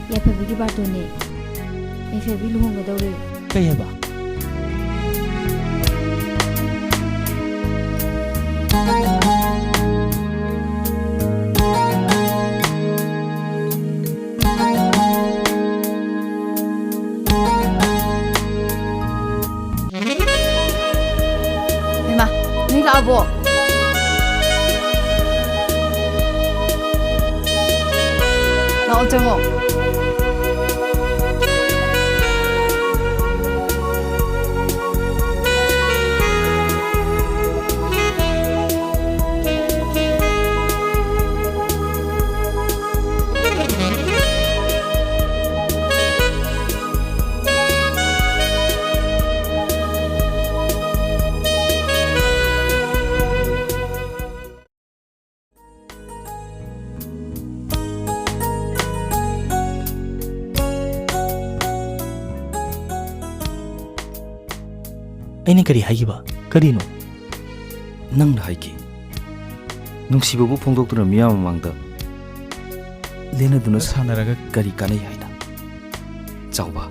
ꯌꯥꯏꯐꯕꯤꯒꯤ ꯕꯥꯔꯇꯣꯟꯅꯦ꯫ ꯌꯥꯏꯐꯕꯤ ꯂꯨꯍꯣꯡꯒꯗꯧꯔꯦ꯫ ꯀꯩ ꯍꯥꯏꯕ? ꯍꯩꯃꯥ, ꯅꯣꯏ ꯂꯥꯛꯑꯕꯣ? ꯂꯥꯛꯑꯣ, ꯆꯪꯉꯣ꯫ ꯑꯩꯅ ꯀꯔꯤ ꯍꯥꯏꯈꯤꯕ? ꯀꯔꯤꯅꯣ? ꯅꯪꯅ ꯍꯥꯏꯈꯤ, ꯅꯨꯡꯁꯤꯕꯕꯨ ꯐꯣꯡꯗꯣꯛꯇꯨꯅ ꯃꯤꯌꯥꯝ ꯃꯃꯥꯡꯗ ꯂꯦꯟꯅꯗꯨꯅ ꯁꯥꯟꯅꯔꯒ ꯀꯔꯤ ꯀꯥꯟꯅꯩ ꯍꯥꯏꯅ? ꯆꯥꯎꯕ,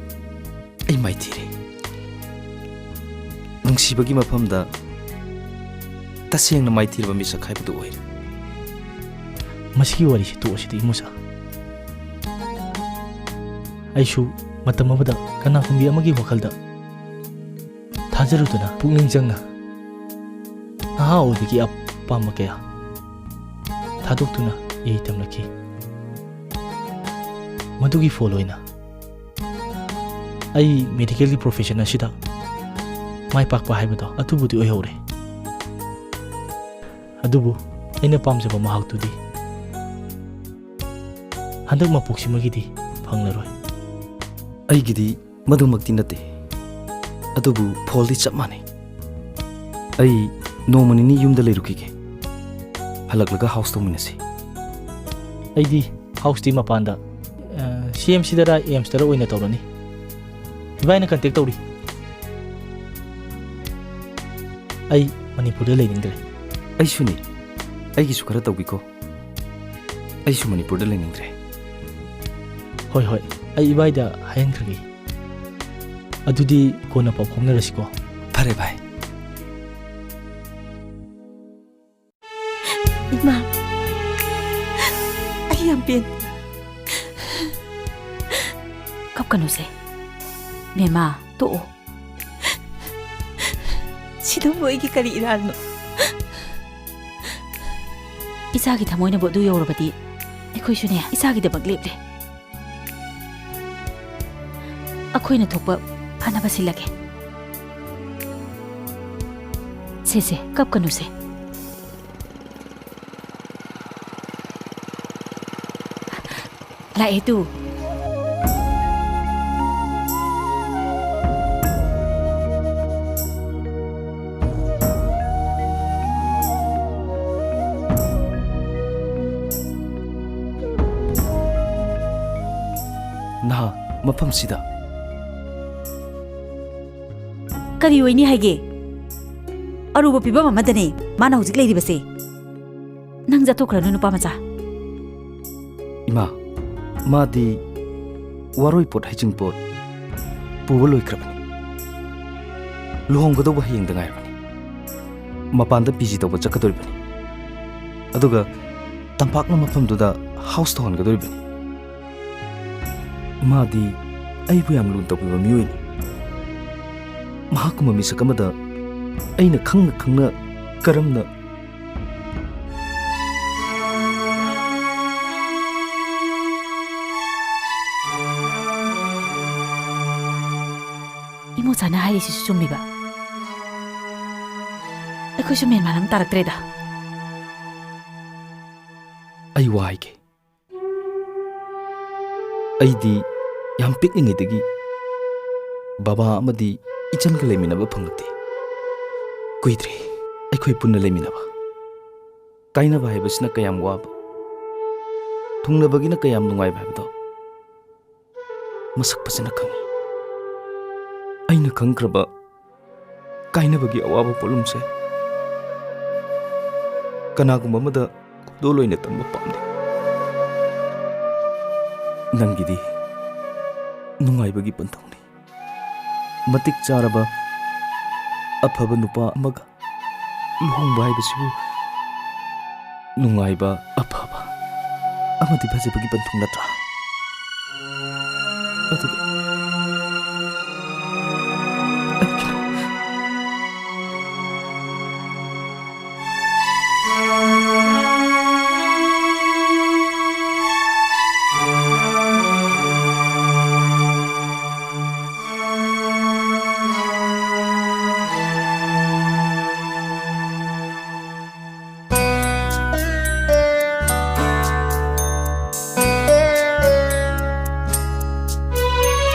ꯑꯩ ꯃꯥꯏꯊꯤꯔꯦ꯫ ꯅꯨꯡꯁꯤꯕꯒꯤ ꯃꯐꯝꯗ ꯇꯁꯦꯡꯅ ꯃꯥꯏꯊꯤꯔꯕ ꯃꯤꯁꯛ ꯍꯥꯏꯕꯗꯨ ꯑꯣꯏꯔꯦ꯫ ꯃꯁꯤꯒꯤ ꯋꯥꯔꯤꯁꯤ ꯇꯣꯛꯑꯁꯤꯗ, ꯏꯃꯨꯁꯥ꯫ ꯑꯩꯁꯨ ꯃꯇꯝ ꯑꯃꯗ ꯀꯅꯥꯒꯨꯝꯕꯤ ꯑꯃꯒꯤ ꯋꯥꯈꯜꯗ ꯊꯥꯖꯔꯨꯗꯅ, ꯄꯨꯛꯅꯤꯡ ꯆꯪꯅ ꯅꯍꯥ ꯑꯣꯏꯕꯒꯤ ꯑꯄꯥꯝꯕ ꯀꯌꯥ ꯊꯥꯗꯣꯛꯇꯨꯅ ꯏꯍꯩ ꯇꯝꯂꯛꯈꯤ꯫ ꯃꯗꯨꯒꯤ ꯐꯣꯜ ꯑꯣꯏꯅ ꯑꯩ ꯃꯦꯗꯤꯀꯦꯜꯒꯤ ꯄ꯭ꯔꯣꯐꯦꯁꯟ ꯑꯁꯤꯗ ꯃꯥꯏ ꯄꯥꯛꯄ ꯍꯥꯏꯕꯗꯣ ꯑꯗꯨꯕꯨꯗꯤ ꯑꯣꯏꯍꯧꯔꯦ꯫ ꯑꯗꯨꯕꯨ ꯑꯩꯅ ꯄꯥꯝꯖꯕ ꯃꯍꯥꯛꯇꯨꯗꯤ ꯍꯟꯗꯛ ꯃꯄꯣꯛꯁꯤꯃꯒꯤꯗꯤ ꯐꯪꯂꯔꯣꯏ꯫ ꯑꯩꯒꯤꯗꯤ ꯃꯗꯨꯃꯛꯇꯤ ꯅꯠꯇꯦ, ꯑꯗꯨꯕꯨ ꯐꯣꯜꯗꯤ ꯆꯞ ꯃꯥꯟꯅꯩ꯫ ꯑꯩ ꯅꯣꯡꯃ ꯅꯤꯅꯤ ꯌꯨꯝꯗ ꯂꯩꯔꯨꯈꯤꯒꯦ, ꯍꯜꯂꯛꯂꯒ ꯍꯥꯎꯁ ꯇꯧꯃꯤꯟꯅꯁꯤ꯫ ꯑꯩꯗꯤ ꯍꯥꯎꯁꯇꯤ ꯃꯄꯥꯟꯗ, ꯑ, ꯁꯤ ꯑꯦꯝ ꯁꯤꯗꯔ ꯑꯦꯝꯁꯇꯔ ꯑꯣꯏꯅ ꯇꯧꯔꯅꯤ꯫ ꯏꯕꯥꯏꯅ ꯀꯟꯇꯦꯛ ꯇꯧꯔꯤ꯫ ꯑꯩ ꯃꯅꯤꯄꯨꯔꯗ ꯂꯩꯅꯤꯡꯗ꯭ꯔꯦ꯫ ꯑꯩꯁꯨꯅꯤ꯫ ꯑꯩꯒꯤꯁꯨ ꯈꯔ ꯇꯧꯕꯤꯀꯣ꯫ ꯑꯩꯁꯨ ꯃꯅꯤꯄꯨꯔꯗ ꯂꯩꯅꯤꯡꯗ꯭ꯔꯦ꯫ ꯍꯣꯏ, ꯍꯣꯏ, ꯑꯩ ꯏꯕꯥꯏꯗ ꯍꯥꯏꯍꯟꯈ꯭ꯔꯒꯦ꯫ ꯑꯗꯨꯗꯤ ꯀꯣꯟꯅ ꯄꯥꯎ ꯐꯥꯎꯅꯔꯁꯤꯀꯣ꯫ ꯐꯔꯦ ꯚꯥꯏ꯫ ꯏꯃꯥ, ꯑꯩ ꯌꯥꯝ ꯄꯦꯟ꯫ ꯀꯞꯀꯅꯨꯁꯦ꯫ ꯕꯦꯝꯃ, ꯇꯣꯛꯑꯣ꯫ ꯁꯤꯗꯕꯨ ꯑꯩꯒꯤ ꯀꯔꯤ ꯏꯔꯥꯜꯅꯣ? ꯏꯆꯥꯒꯤ ꯊꯃꯣꯏꯅꯕꯨ ꯑꯗꯨ ꯌꯧꯔꯕꯗꯤ ꯑꯩꯈꯣꯏꯁꯨꯅꯦ ꯏꯆꯥꯒꯤꯗꯃꯛ ꯂꯦꯞꯂꯦ꯫ ꯑꯩꯈꯣꯏꯅ ꯊꯣꯛꯄ ꯐꯅꯕ ꯁꯤꯜꯂꯒꯦ꯫ ꯁꯦ, ꯁꯦ, ꯀꯞꯀꯅꯨꯁꯦ꯫ ꯂꯥꯛꯑꯦ ꯇꯨ꯫ ꯅꯍꯥ, ꯃꯐꯝꯁꯤꯗ꯫ ꯀꯔꯤ ꯑꯣꯏꯅꯤ ꯍꯥꯏꯒꯦ? ꯑꯔꯨꯕ ꯐꯤꯕꯝ ꯑꯃꯗꯅꯦ ꯃꯥꯅ ꯍꯧꯖꯤꯛ ꯂꯩꯔꯤꯕꯁꯦ꯫ ꯅꯪ ꯆꯠꯊꯣꯛꯈ꯭ꯔꯅꯨ, ꯅꯨꯄꯥ ꯃꯆꯥ꯫ ꯏꯃꯥ, ꯃꯥꯗꯤ ꯋꯥꯔꯣꯏꯄꯣꯠ ꯍꯩꯖꯤꯡꯄꯣꯠ ꯄꯨꯕ ꯂꯣꯏꯈ꯭ꯔꯕꯅꯤ꯫ ꯂꯨꯍꯣꯡꯒꯗꯧꯕ ꯍꯌꯦꯡꯗ ꯉꯥꯏꯔꯕꯅꯤ꯫ ꯃꯄꯥꯟꯗ ꯄꯤ ꯖꯤ ꯇꯧꯕ ꯆꯠꯀꯗꯧꯔꯤꯕꯅꯤ꯫ ꯑꯗꯨꯒ ꯇꯝꯄꯥꯛꯅ ꯃꯐꯝꯗꯨꯗ ꯍꯥꯎꯁ ꯇꯧꯍꯟꯒꯗꯧꯔꯤꯕꯅꯤ꯫ ꯃꯥꯗꯤ ꯑꯩꯕꯨ ꯌꯥꯝ ꯂꯨꯅ ꯇꯧꯕꯤꯕ ꯃꯤꯑꯣꯏꯅꯤ꯫ ꯃꯍꯥꯛꯀꯨꯝꯕ ꯃꯤꯁꯛ ꯑꯃꯗ ꯑꯩꯅ ꯈꯪꯅ ꯈꯪꯅ ꯀꯔꯝꯅ ꯏꯃꯣꯆꯥꯅ ꯍꯥꯏꯔꯤꯁꯤꯁꯨ ꯆꯨꯝꯃꯤꯕ? ꯑꯩꯈꯣꯏꯁꯨ ꯃꯦꯟ ꯃꯥꯟ ꯑꯃ ꯇꯥꯔꯛꯇ꯭ꯔꯦꯗ꯫ ꯑꯩ ꯋꯥ ꯍꯥꯏꯒꯦ꯫ ꯑꯩꯗꯤ ꯌꯥꯝ ꯄꯤꯛꯂꯤꯉꯩꯗꯒꯤ ꯕꯕꯥ ꯑꯃꯗꯤ ꯏꯆꯟꯒ ꯂꯩꯃꯤꯟꯅꯕ ꯐꯪꯂꯛꯇꯦ꯫ ꯀꯨꯏꯗ꯭ꯔꯤ ꯑꯩꯈꯣꯏ ꯄꯨꯟꯅ ꯂꯩꯃꯤꯟꯅꯕ꯫ ꯀꯥꯏꯅꯕ ꯍꯥꯏꯕꯁꯤꯅ ꯀꯌꯥꯝ ꯋꯥꯕ, ꯊꯨꯡꯅꯕꯒꯤꯅ ꯀꯌꯥꯝ ꯅꯨꯡꯉꯥꯏꯕ ꯍꯥꯏꯕꯗꯣ ꯃꯁꯛ ꯐꯖꯅ ꯈꯪꯏ꯫ ꯑꯩꯅ ꯈꯪꯈ꯭ꯔꯕ ꯀꯥꯏꯅꯕꯒꯤ ꯑꯋꯥꯕ ꯄꯣꯠꯂꯨꯝꯁꯦ ꯀꯅꯥꯒꯨꯝꯕ ꯑꯃꯗ ꯈꯨꯗꯣꯜ ꯑꯣꯏꯅ ꯇꯝꯕ ꯄꯥꯝꯗꯦ꯫ ꯅꯪꯒꯤꯗꯤ ꯅꯨꯡꯉꯥꯏꯕꯒꯤ ꯄꯟꯊꯨꯡꯅꯤ꯫ ꯃꯇꯤꯛ ꯆꯥꯔꯕ ꯑꯐꯕ ꯅꯨꯄꯥ ꯑꯃꯒ ꯂꯨꯍꯣꯡꯕ ꯍꯥꯏꯕꯁꯤꯕꯨ ꯅꯨꯡꯉꯥꯏꯕ, ꯑꯐꯕ ꯑꯃꯗꯤ ꯐꯖꯕꯒꯤ ꯄꯟꯊꯨꯡ ꯅꯠꯇ꯭ꯔꯥ? ꯑꯗꯨꯒ ꯑꯩꯒꯤꯅ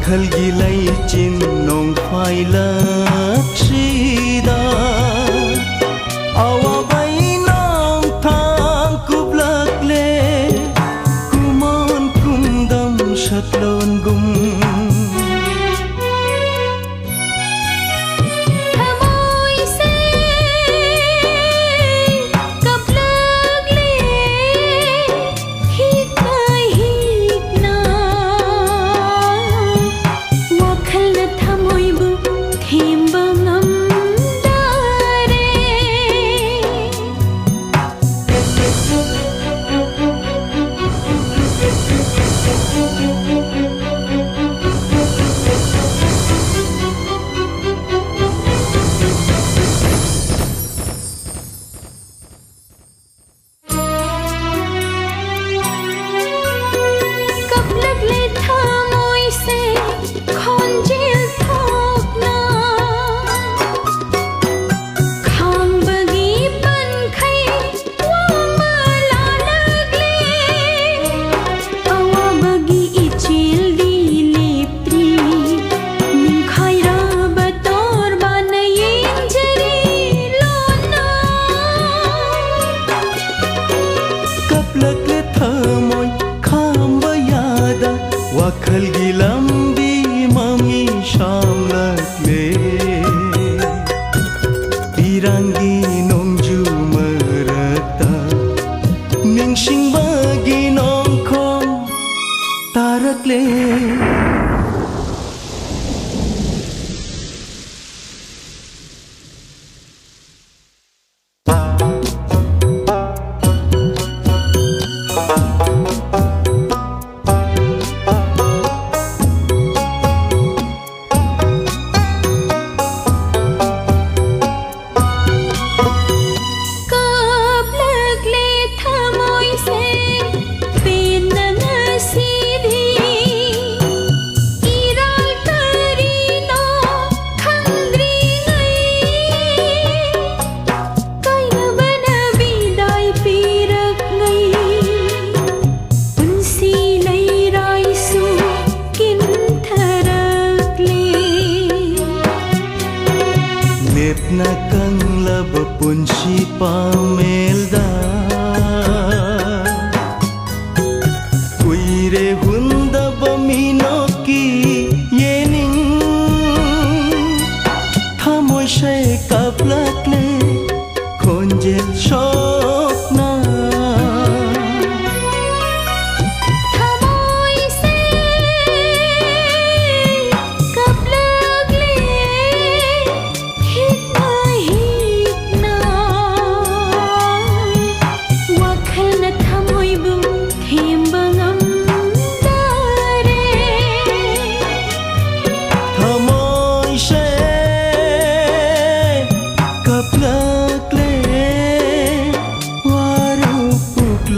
Khalgi lei chin nong phai la chida. Awa bai nong thang kublak le. Kumon kumdam shatlon gum. Kaplak le thamoi khamba yada, wakhal gi lambi mami shamlak le. Pirangi nongju marata, ningsing bagi nongkhong tarak le.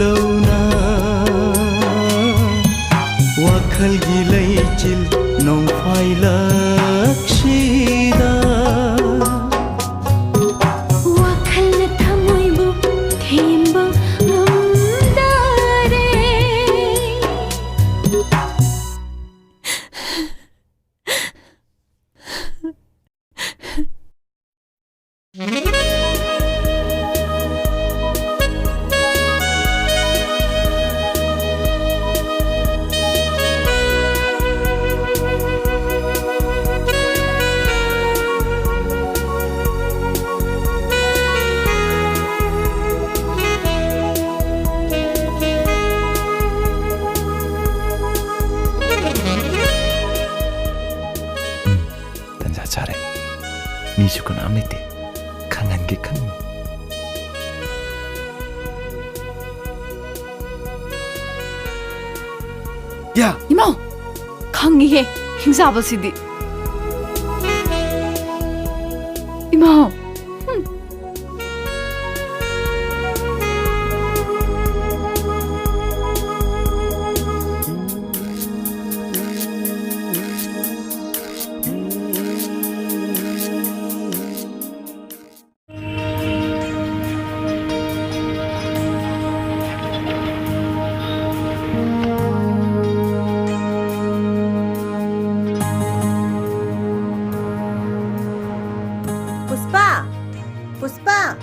ꯇꯧꯅ ꯋꯥꯈꯜꯒꯤ ꯂꯩꯆꯤꯜ ꯅꯣꯡꯐꯥꯏꯂꯛꯁꯤꯗ꯫ ꯋꯥꯈꯜꯅ ꯊꯃꯣꯏꯕꯨ ꯊꯦꯝꯕ ꯉꯝꯗꯔꯦ꯫ ꯇꯟꯖꯥ ꯆꯥꯔꯦ꯫ ꯃꯤꯁꯨ ꯀꯅꯥꯝ ꯂꯩꯇꯦ꯫ ꯈꯪꯍꯟꯒꯦ ꯈꯪ꯫ ꯌꯥ! ꯏꯃꯥꯎ! ꯈꯪꯉꯤꯍꯦ, ꯍꯤꯡꯆꯥꯕꯁꯤꯗꯤ꯫ ꯏꯃꯥꯎ! ꯍꯨꯝ꯫ ꯄꯨꯁꯄꯥ! ꯄꯨꯁꯄꯥ!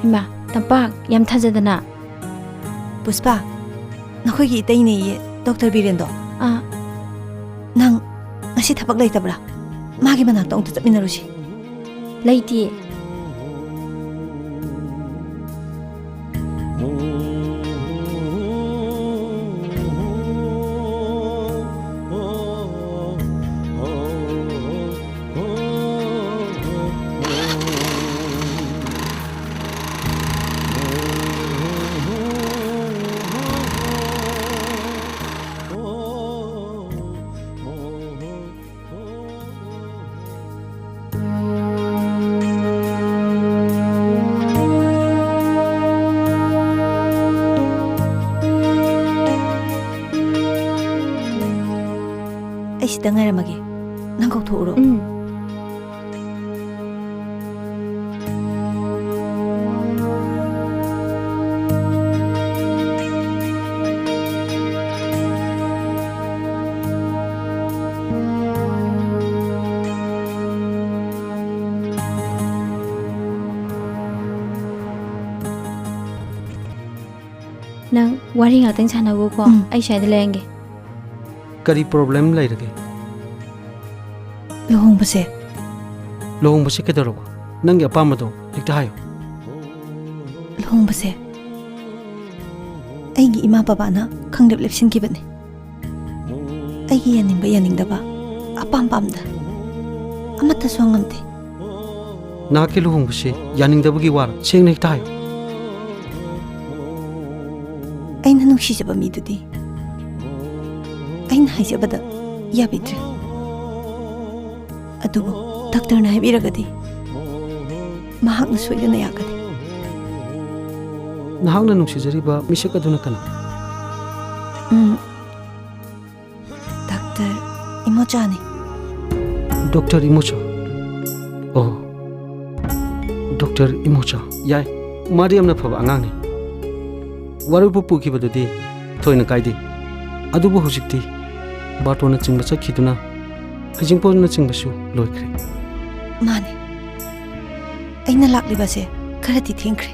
ꯏꯃꯥ, ꯇꯝꯄꯥꯛ, ꯌꯥꯝ ꯊꯥꯖꯗꯅ꯫ ꯄꯨꯁꯄꯥ, ꯅꯈꯣꯏꯒꯤ ꯏꯇꯩꯅꯦꯌꯦ, ꯗꯣꯛꯇꯔ ꯕꯤꯔꯦꯟꯗꯣ꯫ ꯑꯥ꯫ ꯅꯪ ꯉꯁꯤ ꯊꯕꯛ ꯂꯩꯇꯕ꯭ꯔꯥ? ꯃꯥꯒꯤ ꯃꯅꯥꯛꯇ ꯑꯃꯨꯛꯇ ꯆꯠꯃꯤꯟꯅꯔꯨꯁꯤ꯫ ꯂꯩꯇꯤꯌꯦ꯫ ꯁꯤꯗ ꯉꯥꯏꯔꯝꯃꯒꯦ꯫ ꯅꯪ ꯀꯧꯊꯣꯛꯎꯔꯣ꯫ ꯎꯝ꯫ ꯅꯪ ꯋꯥꯔꯤ ꯉꯥꯛꯇꯪ ꯁꯥꯟꯅꯒꯣꯀꯣ꯫ ꯎꯝ꯫ ꯑꯩ ꯁ꯭ꯋꯥꯏꯗ ꯂꯩꯔꯝꯒꯦ꯫ ꯀꯔꯤ problem ꯂꯩꯔꯒꯦ? ꯂꯨꯍꯣꯡꯕꯁꯦ꯫ ꯂꯨꯍꯣꯡꯕꯁꯦ ꯀꯩꯗꯧꯔꯕ? ꯅꯪꯒꯤ ꯑꯄꯥꯝꯕꯗꯣ ꯍꯦꯛꯇ ꯍꯥꯏꯌꯨ꯫ ꯂꯨꯍꯣꯡꯕꯁꯦ ꯑꯩꯒꯤ ꯏꯃꯥ ꯕꯕꯥꯅ ꯈꯪꯂꯦꯞ ꯂꯦꯞꯁꯤꯟꯈꯤꯕꯅꯤ꯫ ꯑꯩꯒꯤ ꯌꯥꯅꯤꯡꯕ ꯌꯥꯅꯤꯡꯗꯕ, ꯑꯄꯥꯝ ꯄꯥꯝꯗ ꯑꯃꯠꯇꯁꯨ ꯍꯪꯉꯝꯗꯦ꯫ ꯅꯍꯥꯛꯀꯤ ꯂꯨꯍꯣꯡꯕꯁꯤ ꯌꯥꯅꯤꯡꯗꯕꯒꯤ ꯋꯥꯔ? ꯁꯦꯡꯅ ꯍꯦꯛꯇ ꯍꯥꯏꯌꯨ꯫ ꯑꯩꯅ ꯅꯨꯡꯁꯤꯖꯕ ꯃꯤꯗꯨꯗꯤ ꯑꯩꯅ ꯍꯥꯏꯖꯕꯗ ꯌꯥꯕꯤꯗ꯭ꯔꯦ꯫ ꯑꯗꯨꯕꯨ ꯗꯥꯛꯇꯔꯅ ꯍꯥꯏꯕꯤꯔꯒꯗꯤ ꯃꯍꯥꯛꯅ ꯁꯣꯏꯗꯅ ꯌꯥꯒꯅꯤ꯫ ꯅꯍꯥꯛꯅ ꯅꯨꯡꯁꯤꯖꯔꯤꯕ ꯃꯤꯁꯛ ꯑꯗꯨꯅ ꯀꯅꯥ? ꯎꯝ, ꯗꯥꯛꯇꯔ ꯏꯃꯣꯆꯥꯅꯤ꯫ ꯗꯣꯛꯇꯔ ꯏꯃꯣꯆꯥ? ꯑꯣ, ꯗꯣꯛꯇꯔ ꯏꯃꯣꯆꯥ꯫ ꯌꯥꯏ, ꯃꯥꯗꯤ ꯌꯥꯝꯅ ꯐꯕ ꯑꯉꯥꯡꯅꯤ꯫ ꯋꯥꯔꯣꯏꯄꯣꯠ ꯄꯨꯈꯤꯕꯗꯨꯗꯤ ꯊꯣꯏꯅ ꯀꯥꯏꯗꯦ꯫ ꯑꯗꯨꯕꯨ ꯍꯧꯖꯤꯛꯇꯤ ꯕꯥꯔꯇꯣꯟꯅꯆꯤꯡꯕ ꯆꯠꯈꯤꯗꯨꯅ ꯍꯩꯖꯤꯡꯄꯣꯠꯅꯆꯤꯡꯕꯁꯨ ꯂꯣꯏꯈ꯭ꯔꯦ꯫ ꯃꯥꯅꯤ꯫ ꯑꯩꯅ ꯂꯥꯛꯂꯤꯕꯁꯦ ꯈꯔꯗꯤ ꯊꯦꯡꯈ꯭ꯔꯦ꯫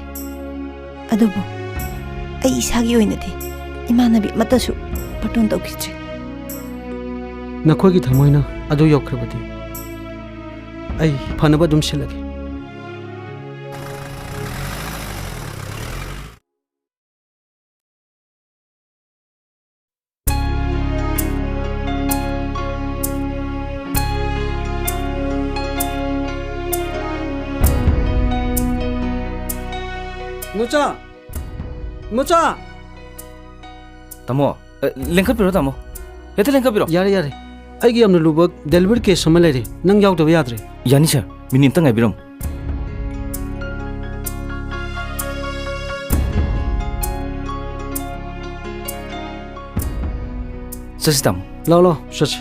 ꯑꯗꯨꯕꯨ ꯑꯩ ꯏꯁꯥꯒꯤ ꯑꯣꯏꯅꯗꯤ ꯏꯃꯥꯟꯅꯕꯤ ꯑꯃꯠꯇꯁꯨ ꯕꯥꯔꯇꯣꯟ ꯇꯧꯈꯤꯗ꯭ꯔꯤ꯫ ꯅꯈꯣꯏꯒꯤ ꯊꯃꯣꯏꯅ ꯑꯗꯨ ꯌꯧꯈ꯭ꯔꯕꯗꯤ ꯑꯩ ꯐꯅꯕ ꯑꯗꯨꯝ ꯁꯤꯜꯂꯒꯦ꯫ ꯏꯃꯣꯆꯥ! ꯏꯃꯣꯆꯥ! ꯇꯥꯃꯣ, ꯑ, ꯂꯦꯡꯈꯠꯄꯤꯔꯣ, ꯇꯥꯃꯣ꯫ ꯍꯦꯛꯇ ꯂꯦꯡꯈꯠꯄꯤꯔꯣ꯫ ꯌꯥꯔꯦ, ꯌꯥꯔꯦ꯫ ꯑꯩꯒꯤ ꯌꯥꯝꯅ ꯂꯨꯕ delivery case ꯑꯃ ꯂꯩꯔꯦ꯫ ꯅꯪ ꯌꯥꯎꯗꯕ ꯌꯥꯗ꯭ꯔꯦ꯫ ꯌꯥꯅꯤ, sir꯫ ꯃꯤꯅꯤꯠ ꯑꯝꯇ ꯉꯥꯏꯕꯤꯔꯝꯃꯨ꯫ ꯆꯠꯁꯤ, ꯇꯥꯃꯣ꯫ ꯂꯥꯛꯑꯣ, ꯂꯥꯛꯑꯣ, ꯆꯠꯁꯤ꯫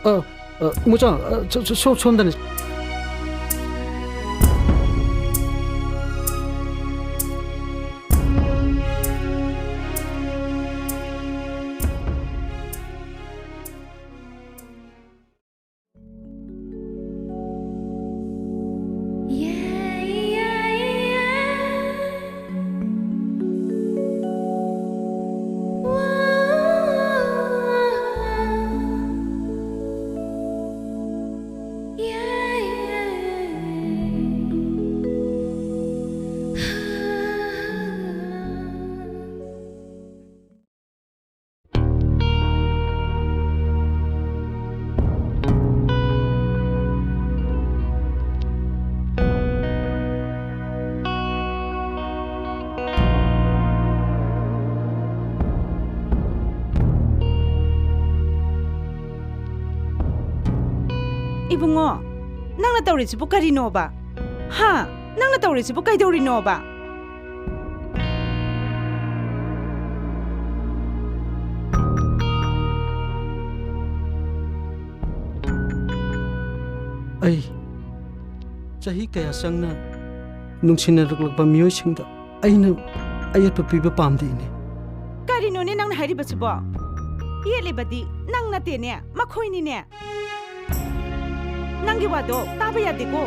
ꯑ, ꯑ, ꯏꯃꯣꯆꯥ, ꯑ, ꯁꯣ-, ꯁꯣ-, ꯁꯣ-, ꯁꯣꯝꯗꯅꯤ꯫ ꯏꯕꯨꯡꯉꯣ, ꯅꯪꯅ ꯇꯧꯔꯤꯁꯤꯕꯨ ꯀꯔꯤꯅꯣꯕ? ꯍꯥ? ꯅꯪꯅ ꯇꯧꯔꯤꯁꯤꯕꯨ ꯀꯩꯗꯧꯔꯤꯅꯣꯕ? ꯑꯩ ꯆꯍꯤ ꯀꯌꯥ ꯆꯪꯅ ꯅꯨꯡꯁꯤꯅꯔꯛꯂꯕ ꯃꯤꯑꯣꯏꯁꯤꯡꯗ ꯑꯩꯅ ꯑꯌꯦꯠꯄ ꯄꯤꯕ ꯄꯥꯝꯗꯦ, ꯏꯅꯦ꯫ ꯀꯔꯤꯅꯣꯅꯦ ꯅꯪꯅ ꯍꯥꯏꯔꯤꯕꯁꯤꯕꯣ? ꯌꯦꯠꯂꯤꯕꯗꯤ ꯅꯪ ꯅꯠꯇꯦꯅꯦ, ꯃꯈꯣꯏꯅꯤꯅꯦ꯫ ꯅꯪꯒꯤ ꯋꯥꯗꯣ ꯇꯥꯕ ꯌꯥꯗꯦꯀꯣ꯫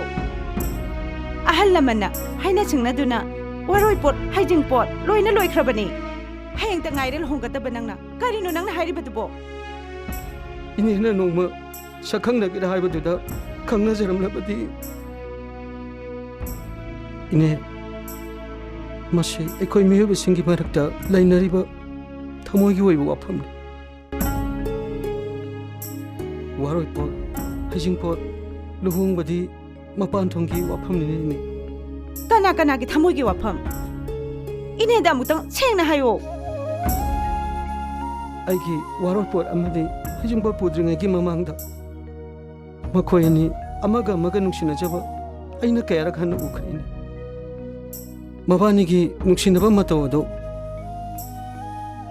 ꯑꯍꯜ ꯂꯃꯟꯅ ꯍꯥꯏꯅ ꯁꯤꯡꯅꯗꯨꯅ ꯋꯥꯔꯣꯏꯄꯣꯠ, ꯍꯩꯖꯤꯡꯄꯣꯠ ꯂꯣꯏꯅ ꯂꯣꯏꯈ꯭ꯔꯕꯅꯤ꯫ ꯍꯌꯦꯡꯇ ꯉꯥꯏꯔꯦ ꯂꯨꯍꯣꯡꯒꯗꯕ ꯅꯪꯅ꯫ ꯀꯔꯤꯅꯣ ꯅꯪꯅ ꯍꯥꯏꯔꯤꯕꯗꯨꯕꯣ? ꯏꯅꯦꯅ ꯅꯣꯡꯃ ꯁꯛꯈꯪꯅꯒꯦꯔꯥ ꯍꯥꯏꯕꯗꯨꯗ ꯈꯪꯅꯖꯔꯝꯂꯕꯗꯤ꯫ ꯏꯅꯦ, ꯃꯁꯤ ꯑꯩꯈꯣꯏ ꯃꯤꯑꯣꯏꯕꯁꯤꯡꯒꯤ ꯃꯔꯛꯇ ꯂꯩꯅꯔꯤꯕ ꯊꯃꯣꯏꯒꯤ ꯑꯣꯏꯕ ꯋꯥꯐꯝꯅꯤ꯫ ꯋꯥꯔꯣꯏꯄꯣꯠ, ꯍꯩꯖꯤꯡꯄꯣꯠ, ꯂꯨꯍꯣꯡꯕꯗꯤ ꯃꯄꯥꯟ ꯊꯣꯡꯒꯤ ꯋꯥꯐꯝꯅꯤꯅꯦ, ꯏꯅꯦ꯫ ꯀꯅꯥ ꯀꯅꯥꯒꯤ ꯊꯃꯣꯏꯒꯤ ꯋꯥꯐꯝ? ꯏꯅꯦꯗ ꯑꯃꯨꯛꯇꯪ ꯁꯦꯡꯅ ꯍꯥꯏꯌꯣ꯫ ꯑꯩꯒꯤ ꯋꯥꯔꯣꯏꯄꯣꯠ ꯑꯃꯗꯤ ꯍꯩꯖꯤꯡꯄꯣꯠ ꯄꯨꯗ꯭ꯔꯤꯉꯩꯒꯤ ꯃꯃꯥꯡꯗ ꯃꯈꯣꯏ ꯑꯅꯤ ꯑꯃꯒ ꯑꯃꯒ ꯅꯨꯡꯁꯤꯅꯖꯕ ꯑꯩꯅ ꯀꯌꯥꯔꯛ ꯍꯟꯅ ꯎꯈ꯭ꯔꯦ, ꯏꯅꯦ꯫ ꯃꯕꯥꯅꯤꯒꯤ ꯅꯨꯡꯁꯤꯅꯕ ꯃꯇꯧ ꯑꯗꯨ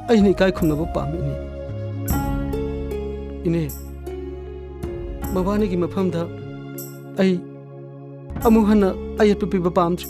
ꯑꯩꯅ ꯏꯀꯥꯏ ꯈꯨꯝꯅꯕ ꯄꯥꯝꯃꯤ, ꯏꯅꯦ꯫ ꯏꯅꯦ, ꯃꯕꯥꯅꯤꯒꯤ ꯃꯐꯝꯗ ꯑꯩ ꯑꯃꯨꯛ ꯍꯟꯅ ꯑꯌꯦꯠꯄ ꯄꯤꯕ ꯄꯥꯝꯗ꯭ꯔꯦ꯫